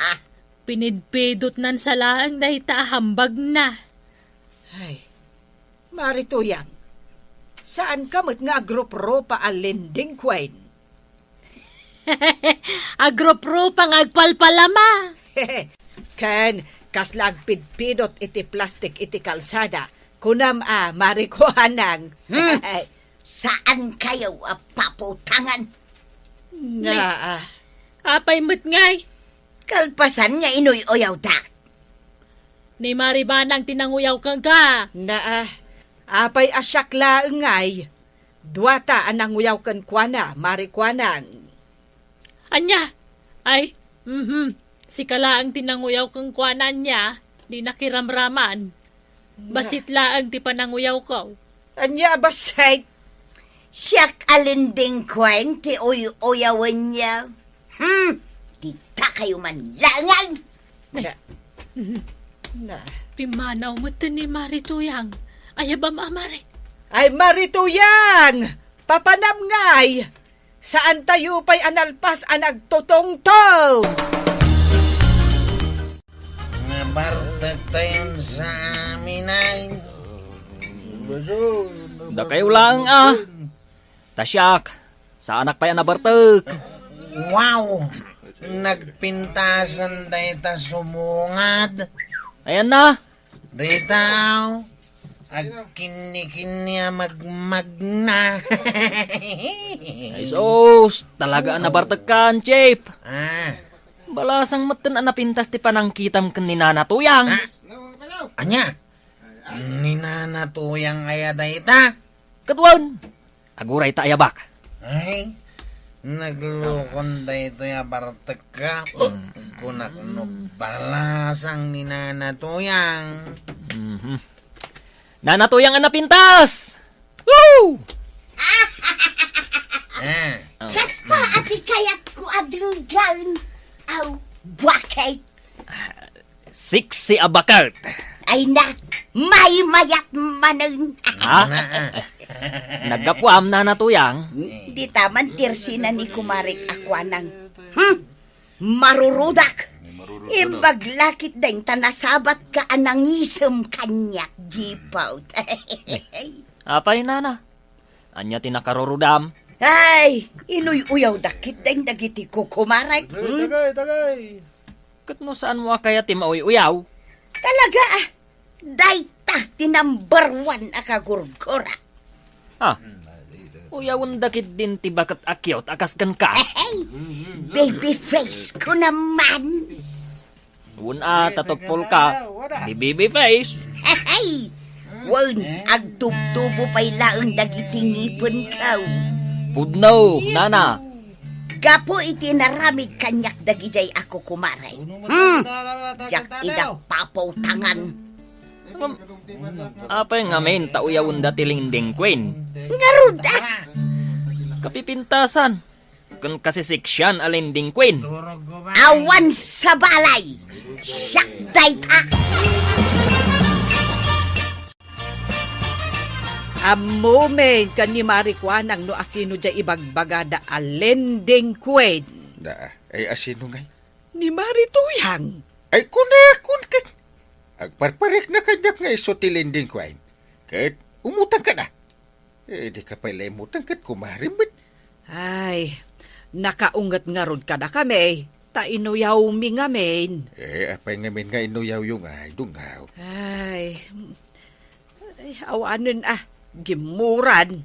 Ah. Pinidpidotnan sa laeng dayta a hambagna. Ay, Mare Tuyang, saanka met nga agrupropa a Lending Queen? Agrupropa nga agpalpalama. Ken kasla agpidpidot iti plastik iti kalsada, kunam a, Mare Kuanang. Hmm. Saan kayo a paputangan? Naa. Apay met ngay? Kalpasan nga inuy-uyawta. Ni Mare Banang ti nanguyaw kenka. Naa. Apay a siak laeng ngay? Duata a nanguyaw kenkuana, Mare Kuanang. Ania? Ay, mhm. Sika laeng ti nanguyaw kenkuana ania, di nakiramraman. Bassit laeng ti pananguyawko. Ania a bassit? Siak a Lending Queen ti uy-uyawenyo. Hmm, Dita kayo man laengen! Na. Na. Pimmanaw metten ni Mari Tuyang. Ayabam a, Mari. Ay, Mari Tuyang! Papanam ngay! Saan tayo pay a nalpas a nagtutungtong? Nabartek tayon sa amin ay. Dakayo laeng a. Ta siak, saanak pay a nabartek. Wow! Nagpintasan dayta sumungad. Ayan na. Dayta, aw. Agkinni-kinni a magmagna. Ay, sus, talaga a nabartekkan, Chief. Ah. Balasang metten a napintas ti panangkitam ken ni Nana Tuyang. Ah. Ania? Ni Nana Tuyang aya dayta? Ket wen, aguray ta ayabak. Ay, naglukon daytoy a bartekka. Mm. Kunak no balasang ni Nana Tuyang. Mhm. Nana Tuyang a napintas! Woo! Ah. Oh. Kasta a ti kayatko a denggen. Aw, bakit? Sexy a baket. Ay na, maymayat manen. Ha? Naggapuam, Nana Tuyang? Dita man ti ersena ni kumarek a kuanang, hmm, marurudak. Imbag la ketdin ta nasabatka a nangisem kaniak, Jipot. Apay, Nana? Ania ti nakarurudam? Ay, inuy-uyawdak ketdin dagiti kukumarek, hmm? Tagay, tagay. Ket no saanmo a kayat ti mauy-uyaw? Talaga, ah. Dayta ti number one a kagurgura. Ah. Uyawenda ketdin ti baket a cute a kas kenka. Hey, baby face ko naman. Wen a, ta tupolka. Di baby face. Hey, wen, agtubtubo pay laeng dagiti ngipenko. Pudno, Nana. Gapu iti naramid kaniak dagidiay a kukumarek. Hmm, diak ida papautangan. Ngem, apay ngamin ta uyawenda ti Lending Queen? Ngarud, ah! Kapipintasan ken kasiseksian a Lending Queen. Awan sabali! Siak dayta! Ammomin ken ni Mari Kuanang no asino diay ibagbagada a Lending Queen. Da, ay asino ngay? Ni Mari Tuyang. Ay, kunakon ket agparparikna kaniak nga isu ti Lending Queen. Ket umutang kada. Eh, di ka pay la imutang ket kumarem met. Ay, nakaunget ngarud kadakami, ta inuyawmi ngamin. Eh, apay ngamin nga inuyawyo ngay, dungaw? Ay, ay, awanen a, gimmuran.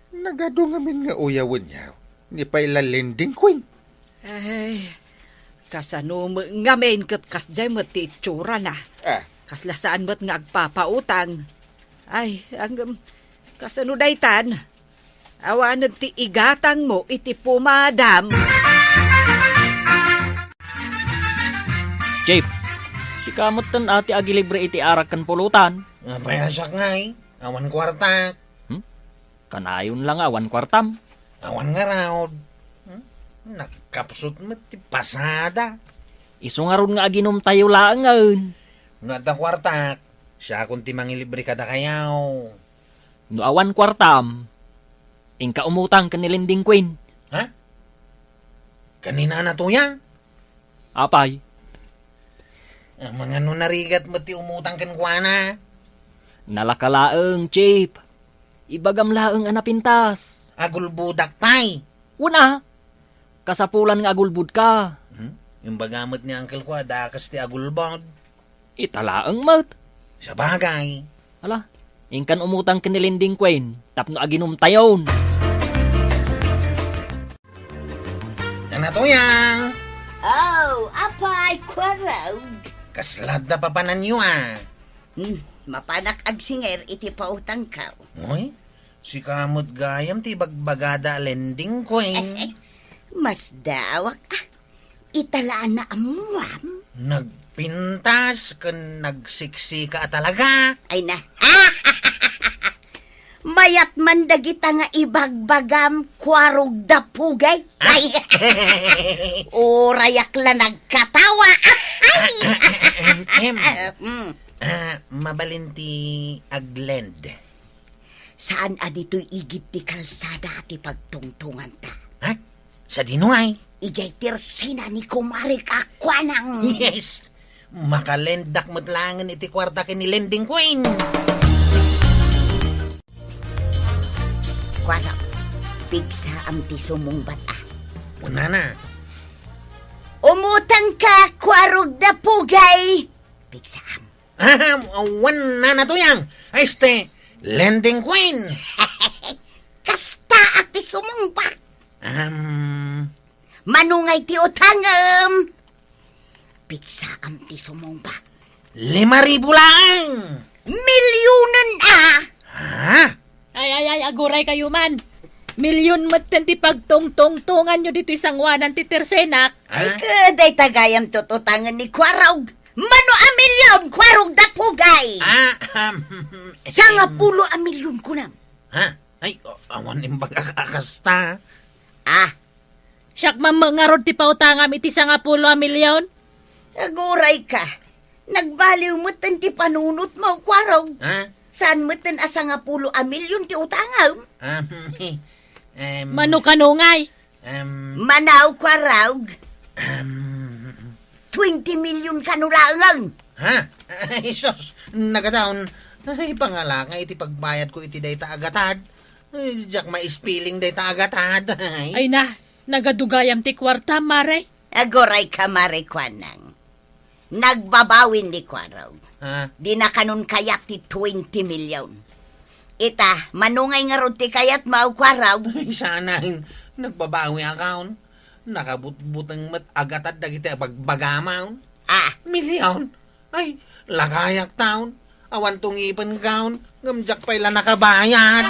Nagadu ngamin nga uyawenyo, ni pay la Lending Queen. Ay, kasano met ngamin ket kasdiay met ti itsurana? Ah. Kasla saan met nga agpapautang. Ay, ang, kasano daytan? Awanen ti igatangmo iti pumadam. Chief, sika metten a ti agilibre iti arak ken pulutan. Apay a siak ngay, awan kuarta. Hmm? Kanayon la nga awan kuartam. Awan ngarud. Hmm? Nagkapsut met ti pasada. Isu ngarud nga aginumtayo laengen. No adda kuartak, siakon ti mangilibre kadakayo. No awan kuartam, inka umutang ken ni Lending Queen. Ha? Ken ni Nana Tuyang? Apay? Amangan no narigat met ti umutang kenkuana. Nalaka laeng, Chief. Ibagam laeng a napintas. Agulbodak pay. Wen a, kasapulan nga agulbodka. Hmm? Imbaga met ni uncle ko a dakas ti agulbod. Ita laeng met. Sabagay. Ala, inkan umutang ken ni Lending Queen tapno aginumtayon. Nana Tuyang! Oh, apay, kuarog! Kasla adda papananyo a? Hmm, mapanak agsinger iti pautangko. Uy, sika met gayam ti ibagbagada a Lending Queen. Masdaawak a. Ita la a naammuam. Nagpintas ken nagsiksika a talaga. Ay na. Mayat man dagita nga ibagbagam, kuarog da pugay. Ah. Ay, urayak la nagkatawa. Ay! Ahem. Mm. Ah, mabalin ti aglend. Saan a ditoy igid ti kalsada ti pagtungtunganta? Ha? Sadino ngay? Idiay tersena ni kumarek a kuanang. Yes! Makalendak met laengen iti kuarta ken ni Lending Queen. Kuarog, pigsaam ti sumungbat a. Kunana. Umutangka, kuarog da pugay. Pigsaam. Ahem, wen nana Tuyang. Este, Lending Queen. Kasta a ti sumungbat. Am, Mano ngay ti utangem? Pigsaam ti sumungbat. Lima ribu laeng. Milionen a. Ha? Ay, ay, ay, aguray kayo man. Milyon metten ti pagtungtungtonganyo ditoy sangoanan ti tersenak. Ay, ha? Ket dayta gayam tututangen ni Kuarog. Mano a milyon, Kuarog da pugay? Ah, um, Sangapulo a milyon kunam. Ha? Ay, a-, awan imbag a, a kasta. Ah, Siak man met ngarud ti pautangam iti sangapulo a milyon? Aguray ka. Nagbaliw metten ti panunotmo, Kuarog. Ha? Saan metten a sangapulo a milyon ti utangam? Um, em, Mano kano ngay? Em, Manaw, Kuarog. Em, Twenty million kano laengen. Ha? Ay, sus, nagadaon. Ay, pangalak nga iti pagbayadko iti dayta a gatad. Ay, diak ma-spelling dayta a gatad. Ay. Ay na, nagadu gayam ti kuarta, Mare. Aguray ka, Mare Kuanang. Nagbabawin ni Kuarog. Ha? Dina kanon kayat ti twenty million. Ita, mano ngay ngarud ti kayatmo, Kuarog? Ay, saan a, nagbabawi a kaon. Nakabutbuteng met a gatad dagiti abagbagam. Ah. Million? Ay, lakayak taon. Awan tungipen kaon, ngem diak pay la nakabayad.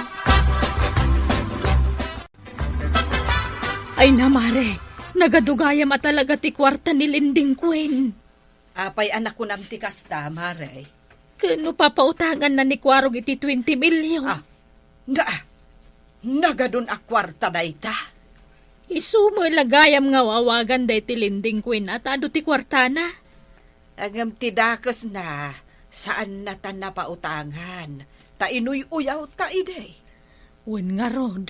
Ay na, Mare, nagadu gayam a talaga ti kuarta ni Lending Queen. Apay a nakunam ti kasta, Mare? Ken no papautanganna ni Kuarog iti twenty million? Ah, na, nagadun a kuarta dayta? Isu met la gayam nga awagan dayta Lending Queen a ta adu ti kuartana. Ngem ti dakesna, saanna ta napautangan, ta inuy-uyawta idi. Wen ngarud.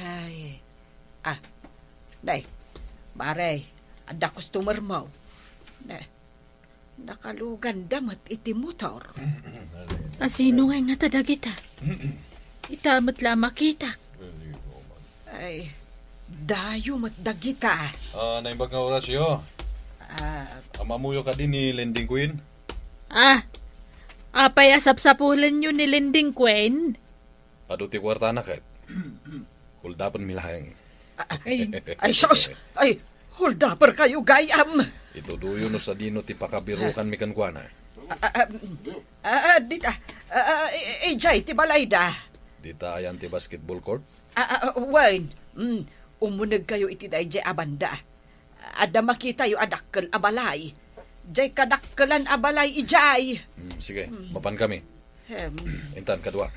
Ay. Ah, nay, Mare, adda customer mo. Ne, nakaluganda met iti motor. A sino ngay ngata dagita? Ita met la a makitak. Ay, dayo met dagita. Ah, naimbag nga orasyo. Ah. Ammoyo kadi ni Lending Queen? Ah, apay a sapsapulenyo ni Lending Queen? Adu ti kuartana ket. Holdapenmi laeng. Ay. Ay, sus! Ay, holdaper kayo gayam! Itudoyo no sadino ti pakabirukanmi kenkuana. Ah, ah, ah, mm, ah, ah, dita. Ah, ah, i-, i-, idiay ti balayda. Dita ayan ti basketball court? Ah, ah, ah, wen. Mm, umuneg kayo iti daydiay a banda. Adda makitayo a dakkel a balay. Diay kadakkelan a balay idiay. Mm, sige, mm, mapan kami. Em. Intan, kadua.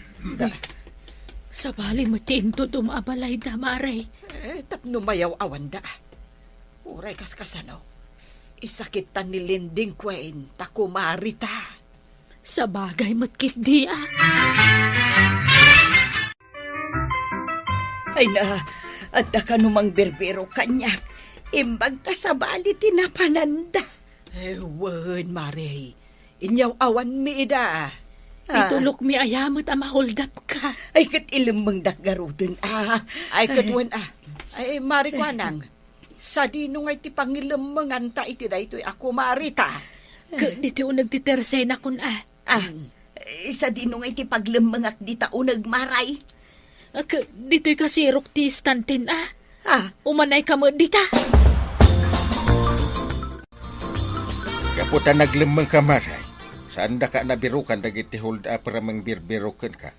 Sabali met ti intudom a balayda, Mare. Eh, tapno mayaw-awanda. Uray kaskasano, isakittan ni Lending Queen ta kumarita. Sabagay met ketdi, a. Ay na, adda kano mangbirbiro kaniak. Imbag ta sabali ti napananda. Eh, wen, Mare. Inyaw-awanmi ida. Ah. Itulokmi aya met a maholdapka. Ay, ket ilemmengdak ngaruden, a. Ay, ket wen, a. Ay, Mare Kuanang. Sadino ngay ti pangilemmenganta iti daytoy a kumarita? Ket ditoy uneg ti tersenakon, a. Ah, mm, eh, sadino ngay ti paglemmengak dita uneg, Mare? Ah, ket ditoy kasirok ti istanten, a. Ah. Umanayka met dita. Gapu ta naglemmengka, Mare, saandaka a nabirukan dagiti hold-upper a mangbirbiro kenka.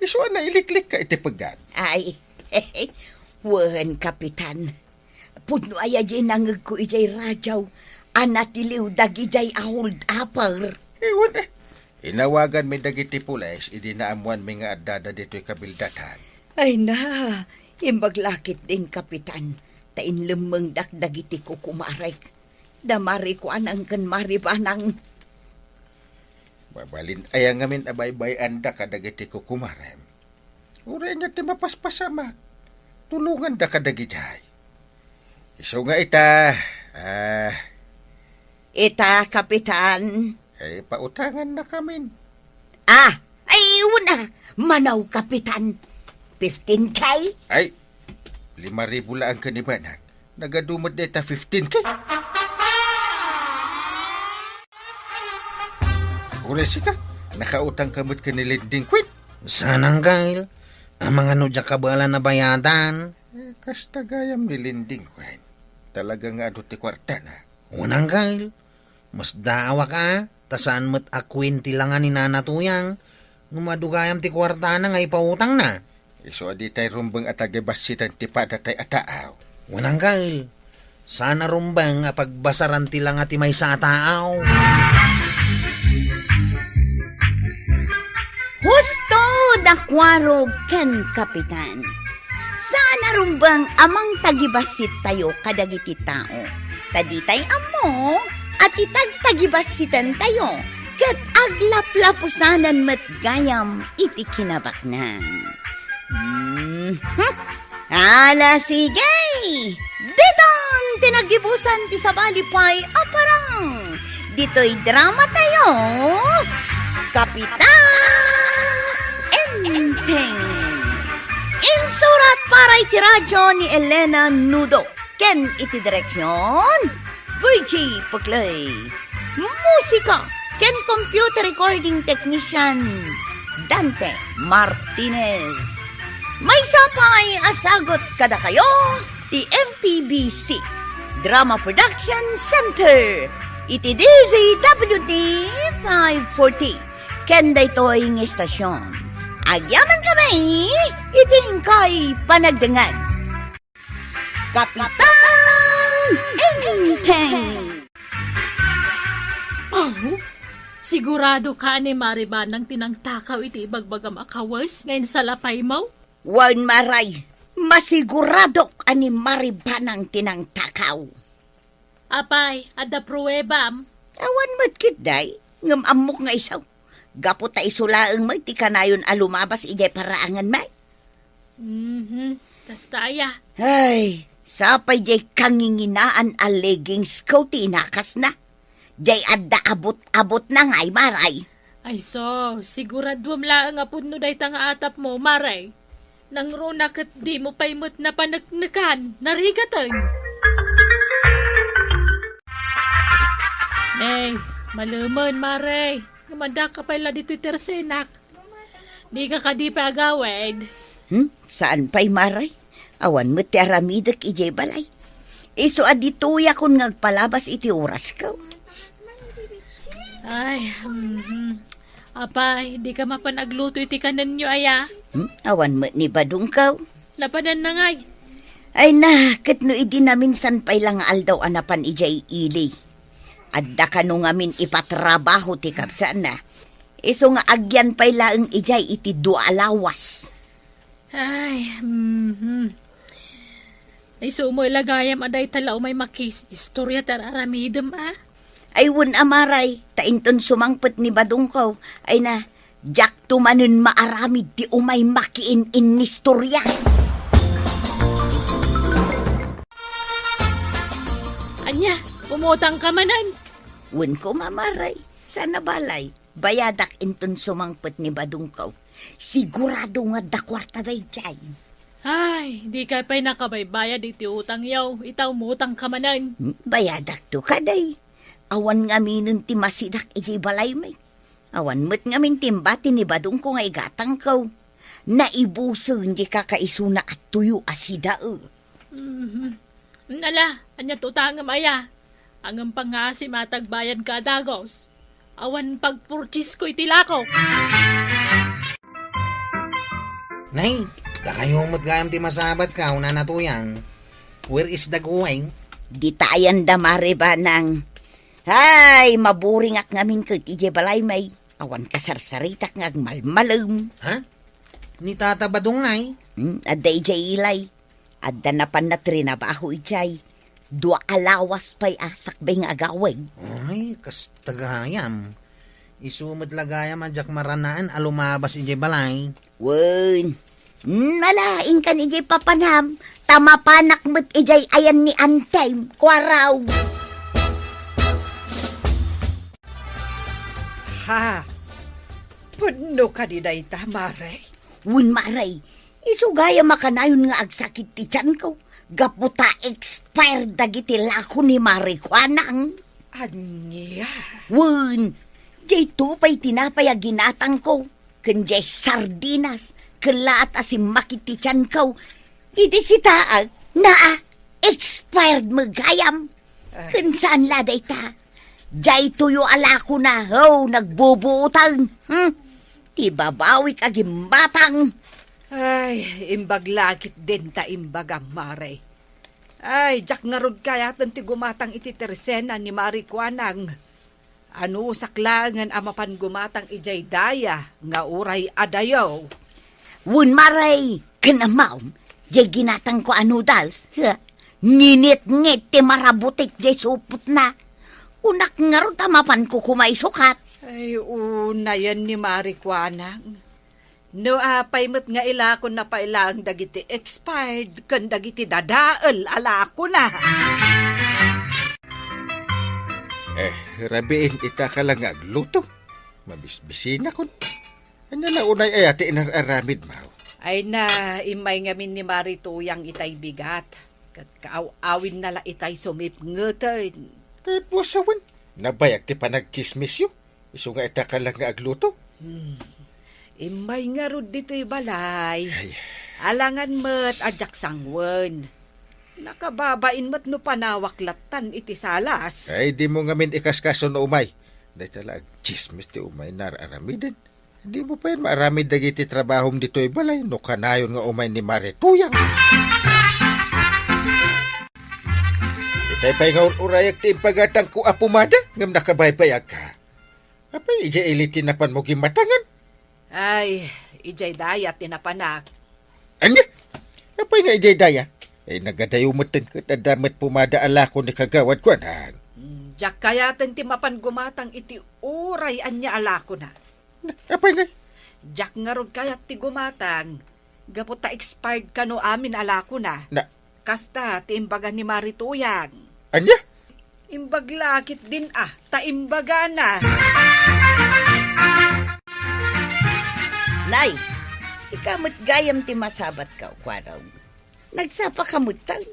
Isu a nailiklikka iti peggat. Ay, wen, Kapitan. Pudno aya diay nangngegko idiay radio a natiliw dagidiay a hold-upper. Eh, wen, eh. Inawaganmi dagiti pulis idi naammoanmi nga addada ditoy kabildatan. Ay na, imbag la ketdin, Kapitan, ta inlemmengdak dagiti kukumarek. Da Mari Kuanang ken Mari Banang. Mabalin aya ngamin a baybay-anda kadagiti kukumarem? Uray ania ti mapaspasamak, tulonganda kadagidiay. Isu nga ita, ah, Ita, Kapitan. Eh, pautangannakamin. Ah, ay, una, manaw, Kapitan. Fifteen K? Ay, lima ribu laeng ken ni Banang. Nagadu met dayta fifteen K. Uray sika, nakautangka met ken ni Lending Queen. Saan, Anggail? Amangan no diak kabaelan a bayadan. Eh, kasta gayam ni Lending Queen. Talaga nga adu ti kuartana. Wen, Anggail, masdaawak a, ta saan met a Queen ti langa ni Nana Tuyang, ngem adu gayam ti kuartana nga ipautangna. Isu a ditay rumbeng a tagibassiten ti padatay a taaw. Wen, Anggail, saan a rumbeng a pagbasaran ti langa ti maysa a taaw. Husto da Kuarog ken Kapitan. Saan a rumbeng a mangtagibassittayo kadagiti tao. Ta ditay ammo a ti tagtagibassitentayo ket aglaplapusanan met gayam iti kinabaknang. Mhm. Ala, sige! Ditan ti nagibusan ti sabali pay a parang. Ditoy drama tayo, Kapitan Enteng. Insurat para iti radyo ni Elena Nudo. Ken iti direksyon, Virgie Puclay. Musika ken computer recording technician, Dante Martinez. Maysa pay a sagut kadakayo ti M P B C Drama Production Center iti D Z W T five forty. Ken daytoy nga istasyon, agyamankami iti inkay panagdengngeg. Kapitan Enteng. Oh, sigurado ka a ni Mari Banang ti nangtakaw iti ibagbagam a kawes nga insalapaymo? Wen, Maray, masiguradok a ni Mari Banang ti nangtakaw. Apay, adda pruebam? Awan met ketdi, ngem ammok nga isu. Gapu ta isu laeng met ti kanayon a lumabas idiay paraanganmi. Mhm. Kasta aya? Ay, sapay diay kanginginaan a leggings ko ti inakasna. Diay adda abot-abotna ngay, Maray. Ay so, siguraduem laeng a pudno dayta nga atapmo, Maray. Nangruna ket dimo pay met napaneknekan, narigaten. Nay, malemen, Maray. Ngem addaka pay la ditoy tersenak. Dika kadi pay agawid? Hmm? Saan pay, Maray? Awan met ti aramidek idiay balay. Isu a ditoyakon nga agpalabas iti orasko. Ay, mhm. Apay, dika mapan agluto iti kanenyo aya? Hmm? Awan met ni badongko. Napananna ngay? Ay na, ket no idi naminsan pay la nga aldaw a napan idiay ili. Adda kano ngamin ipatrabaho ti kabsatna. Isu nga agyan pay laeng idiay iti dua a lawas. Ay, mhm. Isu met la gayam a dayta la umay makis-istorya ti ar-aramidem a. Ay wen a, Maray, ta inton sumangpet ni badongko, ay na, diakto manen maaramid ti umay makiin-innistorya. Ania, umutangka manen? Wen koma, Maray, saan a balay. Bayadak inton sumangpet ni badongko. Sigurado nga adda kuarta daydiay. Ay, dika pay nakabaybayad iti utangyo, ita umutangka manen. Hmm, bayadakto kadi. Awan ngaminen ti masidak iti balaymi. Awan met ngamin ti imbati ni badongko nga igatangko. Naibusen diay kakaisuna a tuyo a sida. Mhm. Ala, ania ti utangem aya? Ngem pangngaasim a tagbayadka a dagus. Awan pagpurtisko iti lakok. Nay, dakayo met gayam ti masabat ka, Nana Tuyang. Where is the going? Ditayan da Mari Banang. Ay, maburingak ngamin ket idiay balaymi. Awan kasarsaritak nga agmalmalem. Ha? Ni Tata Badong ngay? Hmm, adda idiay ilay. Adda napanna trinabaho idiay. Dua a lawas pay a sakbay nga agawid. Ay, kasta gayam. Isu met la gayam a diak maranaen a lumabas idiay balay. Wen. Nala, inkan idiay papanam. Ta mapanak met idiay ayan ni Antay, Kuaraw. Ha? Pudno kadi dayta, Mare? Wen, Mare. Isu gayam a kanayon nga agsakit ti tianko. Gapu ta expired dagiti lako ni Mare Kuanang. Ania? Wen, diay tupay tinapay a ginatangko, ken diay sardinas, ken laat a simmakit ti tianko. Idi kitaak, naa, expired met gayam. Ah. Ken saan la dayta. Diay tuyo a lakona, oh, nagbubuotan. Hmm? Ti babawik a gimmatang. Ay, imbag la ketdin ta imbagam, Mare. Ay, diak ngarud kayaten ti gumatang iti tersena ni Mare Kuanang. Anusak laengen a mapan gumatang idiay daya nga uray adayo. Wen, Mare, ken ammom, diay ginatangko a noodles, ha? Nginitngit ti marabutik diay supotna. Kunak ngarud a mapanko koma isukat. Ay, unayen ni Mare Kuanang. No apay met nga ilakonna pay laeng dagiti expired ken dagiti dadael a lakona. Eh, rabiin ita ka la nga agluto. Mabisbisinakon. Ania la unay aya ti inar-aramidmo? Ay na, immay ngamin ni Mare Tuyang itay bigat. Ket kaaw-awinna la itay sumipngeten. Ket pusawen, nabayag ti panagtsismisyo. Isu nga ita ka la nga agluto. Hmm. Immay ngarud ditoy balay. Ay. Alangan met a diak sanguen. Nakababain met no panawak lattan iti salas. Ay, dimo ngamin ikaskaso no umay. Dayta la agtsismis ti umay nga ar-aramiden. Dimo pay maaramid dagiti trabahom ditoy balay no kanayon nga umay ni Mare Tuyang. Itay pay nga ur-urayak ti impagatangko a pomada ngem nakabaybayagka. Apay, idiay ili ti napanmo gimmatangan? Ay, idiay daya ti napanak. Ania? Apay nga idiay daya? Ay, nagadayo metten ket adda met pomada a lako ni Kagawad Kuanang. Hmm, diak kayaten ti mapan gumatang iti uray ania a lakona. Na, apay ngay? Diak ngarud kayat ti gumatang, gapu ta expired kano amin a lakona. Na, Kasta ti imbaga ni Mare Tuyang. Ania? Imbag la ketdin a, ta imbagana. Nay, sika met gayam ti masabatka, Kuarog. Nagsapaka metten.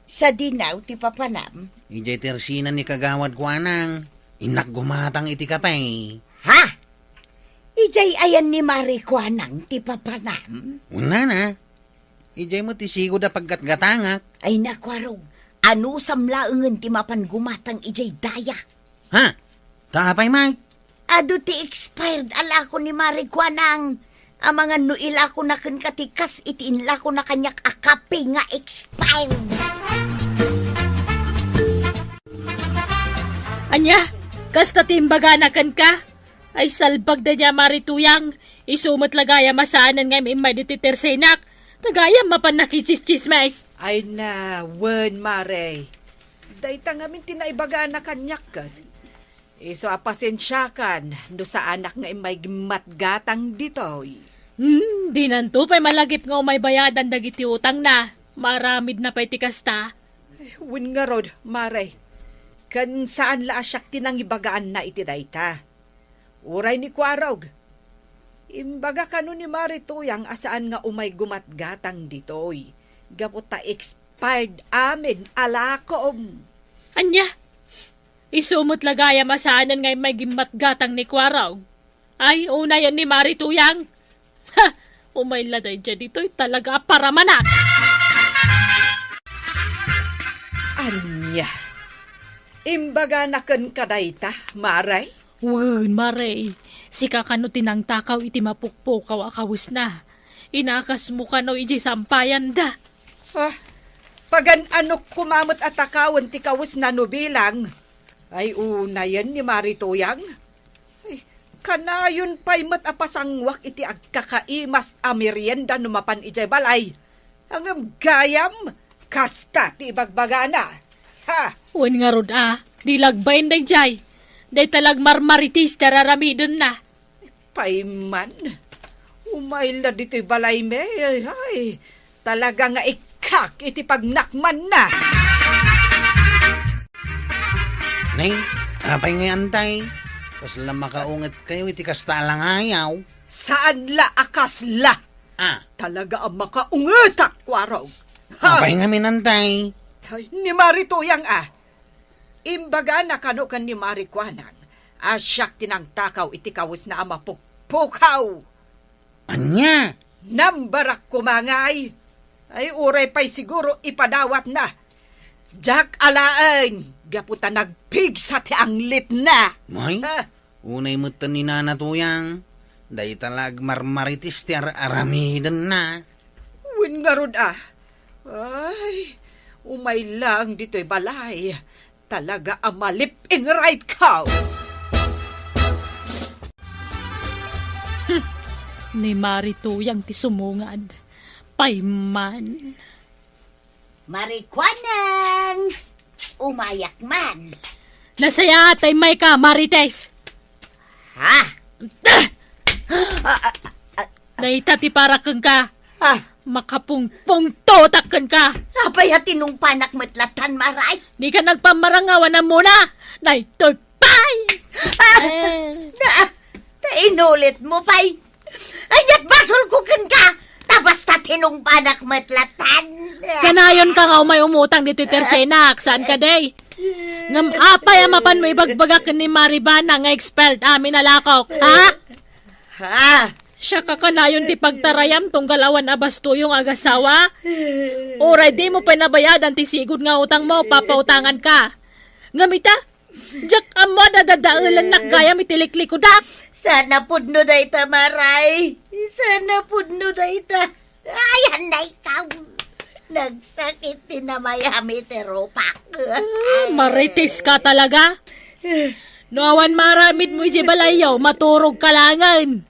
Sadino ti papanam? Idiay tersena ni Kagawad Kuanang. Innak gumatang iti kape. Ha? Idiay ayan ni Mare Kuanang ti papanam? Unana. Idiay met ti sigud a paggatgatangak. Ay, Kuarog, anusam laengen ti mapan gumatang idiay daya? Ha? Ta apay, Mike? Adu ti expired a lako ni Mare Kuanang. Amangan no ilakona kenka ti kas iti inlakona kaniak a kape nga expired. Ania? Kasta ti imbagana kenka? Ay, salbag daydiay a Mare Tuyang. Isu met la gayam a saanen nga immay ditoy tersenak. Ta gayam mapan nakitsistsismes. Ay na, wen, Mare. Dayta ngamin ti naibagana kaniak ket. Isu a pasensiakan no saanak nga immay gimmatgatang ditoy. Hmm, dinanto pay malagip nga umay bayadan dagiti utangna. Maaramidna pay ti kasta. Wen ngarud, Mare. Ken saan la a siak ti nangibagaanna iti dayta. Uray ni Kuarog, imbaga kano ni Mare Tuyang a saan nga umay gumatgatang ditoy, gapu ta expired amin a lakom. Ania? Isu met la gayam a saanen nga immay gimmatgatang ni Kuarog? Ay, unayen ni Mare Tuyang. Ha! Umay la daydiay ditoy talaga a paramanak! Ania? Imbagana kenka dayta, Mare? Wen, Mare. Sika kano ti nangtakaw iti mapukpukaw a kawesna. Inakasmo kano idiay sampayanda. Ah, pagan-anok koma met a takawen ti kawesna no bilang. Ay, unayen ni Mare Tuyang. Ay, Kanayon pay met a pasanguak iti agkakaimas a merienda no mapan idiay balay. Ngem gayam, kasta ti ibagbagana. Ha! Wen ngarud a, di lagbaen daydiay. Dayta la agmarmarites ti ar-aramidenna. Pay man, umay la ditoy balaymi, ay, talaga nga ikkak iti pagnakmanna. Nay, apay ngay, antay? Kasla makaungetkayo iti kasta a langayaw? Saan la a kasla? Ah. Talaga a makaungetak, Kuarog. Ha? Apay ngamin, antay? Ay, ni Mari Tuyang, ah. Imbagana kano ken ni Mari Kuanang a siak ti nangtakaw iti kawesna a mapukpukaw. Ania? Nambarak koma ngay. Ay, uray pay siguro ipadawatna. Diak alaen, gapu ta nagpigsa ti anglitna. May? Ah. Unay met ni Nana Tuyang, dayta la agmarmarites ti ar-aramidenna. Wen ngarud a. Ay, umay lang ditoy balay. Talaga a malip in right ka. Hmm. Ni Mari Tuyang ti sumungad. Pay man. Mari Kuanang! Umayak man. Nasayaat a immayka, Marites. Ha? Ah! Ah, ah, ah, Dayta ti para kenka. Ah. Makapungpungtotak kenka. Apay a tinungpanak met latan, Maray? Dika nagpamarangawan a muna. Daytoy pay! Ah! Eh. Na, ta inulit mo pay. Ania't basol ko kenka? Ta basta tinungpanak met latan. Kanayon ka nga umay umutang ditoy tersenak, saan ka, day? Ngem apay a mapan mo ibagbaga ken ni Maribana nga expert amin a lakok, ha? Ha? Siak a kanayon ti pagtarayam tunggal awan a bastoyo nga agasawa? Uray di mo pay nabayadan ti sigud nga utang mo, papautangan ka. Ngem ita, diak ammo a dadadaelennak gayam iti liklikudak. Sana pudno dayta, Maray. Sana pudno dayta. Ay, anay ka. Nagsakit ti namayam iti rupak. Ah, marites ka talaga. No awan maaramid mo iti balayyo, maturog ka langen.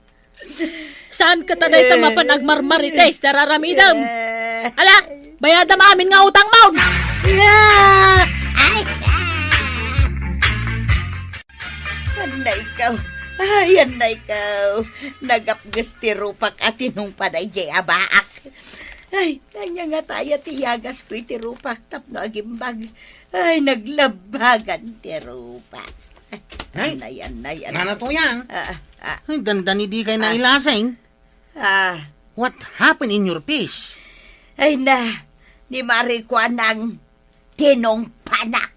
Saan ka ta dayta mapan agmarmarites ti ar-aramidem? Eh. Ala, bayadam amin nga utang mo! Ah! Ay, ah! Annay kaw. Ay, annay kaw. Nagapges ti rupak a tinungpa daydiay a baak. Ay, ania nga taya ti yagas ko iti rupak tapno agimbag. Ay, naglabagan ti rupa. Nay, Anay, anay, anay. Nana Tuyang. Ah, ah, ah. Ay, dandani di kay Ah. nailasing. Ah. What happened in your face? Ay na, ni Mari Kuanang tinungpanak.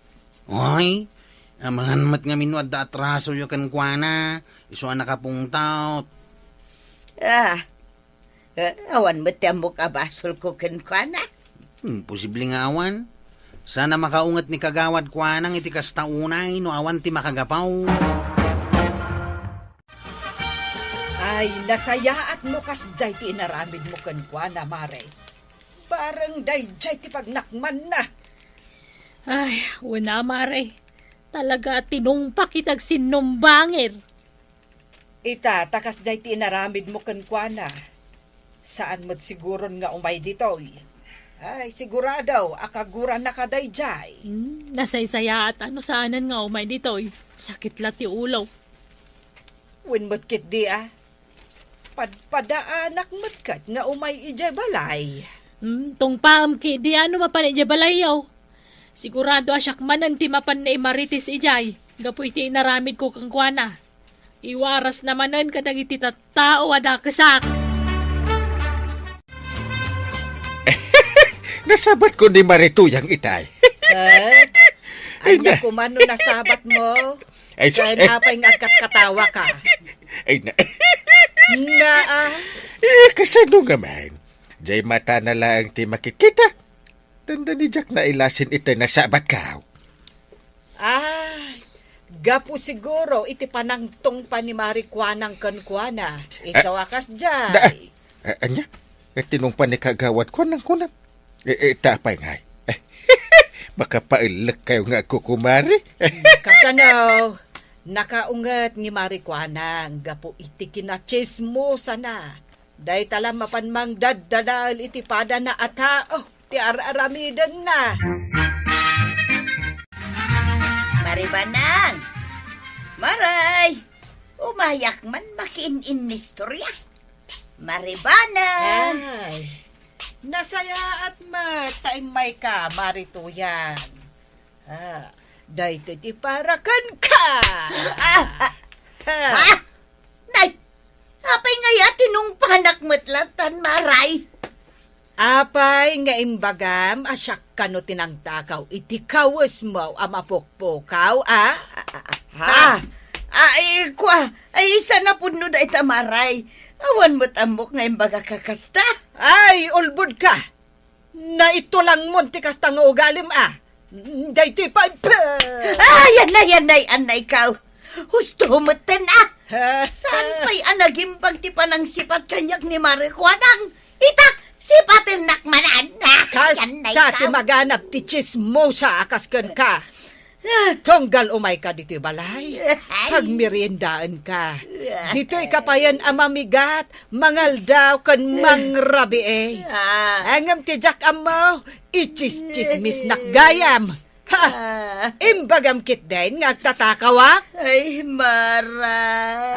Ay, amangan met ngamin no adda atrasoyo kenkuana, isu a nakapungtot. Ah, Eh, awan met ti ammok a basolko kenkuana. Imposible nga awan. Sana makaunget ni Kagawad Kuanang iti kasta unay no awan ti makagapaw. Ay, nasayaat no kasdiay ti inaramidmo kenkuana, Mare. Bareng daydiay ti pagnakmanna. Ay, wen a, Mare. Talaga a tinungpak iti agsinnumbangir. Ita, ta kasdiay ti inaramidmo kenkuana. Saan met siguron nga umay ditoy. Ay, sigurado a kagurannaka daydiay. Hmm, nasaysayaat a no saanen nga umay ditoy. Sakit la ti ulo. Wen met ketdi a. Padpadaanak met ket nga umay idiay balay. Hmm, tungpaem ketdi a no mapan idiay balayyo. Sigurado a siak manen ti mapan ni Marites idiay, gapu iti inaramidko kenkuana. Iwarasna manen kadagiti tattao a dakesak. Nasabatko ni Mari Tuyang itay. Eh? Ay, Ania na. Koma no nasabatmo? Ay, sus, Kaya eh. Napay nga agkatkatawa ka. Ay, na. Na, ah. Eh, kasano nga man? Diay matana laeng ti makikita. Dandani diak nailasin itay nasabatko. Ay, gapu siguro iti panangtungpa ni Mari Kuanang kenkuana. Isu a kasdiay. Da, a-, ania? Eh, tinungpa ni Kagawad Kuanang kunam. Eh, eh, ta apay ngay? Eh, makapaellek kayo nga agkukumari. Kasano? Nakaunget ni Mari Kuanang gapu iti kinachismosana. Dayta la mapan mangdaddadael iti padana a tao ti ar-aramidenna. Mari Banang! Maray! Umayak man makiin-innistorya. Mari Banang! Ay, nasayaat met ta immayka, Mari Tuyang. Ah, daytoy ti para kenka. Ah, ah, ah. Nay, apay ngay a tinungpanak met latan, Maray? Apay nga imbagam a siak kano ti nangtakaw iti kawesmo a mapukpukaw, a? Ah, ah, ah. Ha? Ah, eh, kua, ay, saan a pudno dayta, Maray? Awan met ammok nga imbagak a kasta. Ay, ulbodka! Naitulangmon ti kasta nga ugalim, a? Daytoy pay, pa- Ay, anay, anay, anay kaw. Husto metten, a? Ha? Saan pay a nagimbag ti panangsipat kaniak ni Mari Kuanang? Ita, sipatennak manen, a? Kasta ti maganab ti chismosa a kas kenka. Ah. Tunggal umayka ditoy balay, ay, pagmeriendaenka. Ay. Ditoyka payen a mamigat, mangaldaw ken mangrabii. Ah. Ngem ti diak ammo, ichischismisnak gayam. Ha! Ah. Imbagam ketdin nga agtatakawak? Ay, Mara.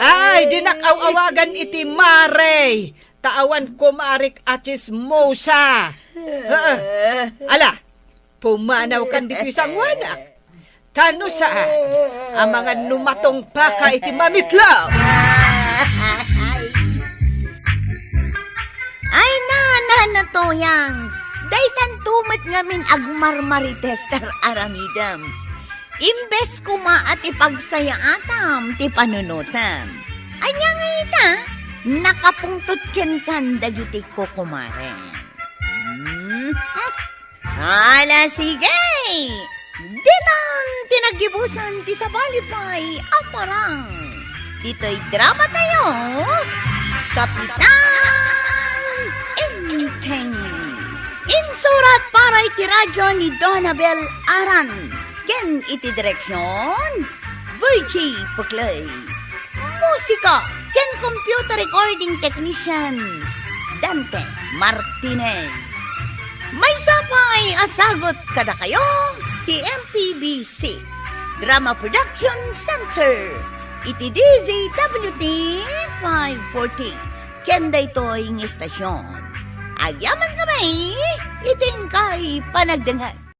Ay, dinak aw-awagan iti Mare. Ta awan kumarik a chismosa. Ah. Ala, pumanawkan ditoy sanguanak. Ta no saan, amangan no matungpaka iti mamitlaw. Ay, na, na, na, Tuyang. Daytanto met ngamin agmarmarites ti ar-aramidem. Imbes koma a ti pagsayaatam ti panunotem. Ania nga ita, nakapungtot kenkan dagiti kukumarem. Hmm? Ala, sige! Ditan ti naggibusan ti sabali pay a parang. Ditoy drama tayo, Kapitan Enteng. Insurat para iti radyo ni Donabel Aran. Ken iti direksyon, Virgie Puclay. Musika ken computer recording technician, Dante Martinez. Maysa pay a sagut kadakayo ti M P B C Drama Production Center iti D Z W T five forty. Ken daytoy nga istasyon, agyaman kami iti inkay panagdengngeg.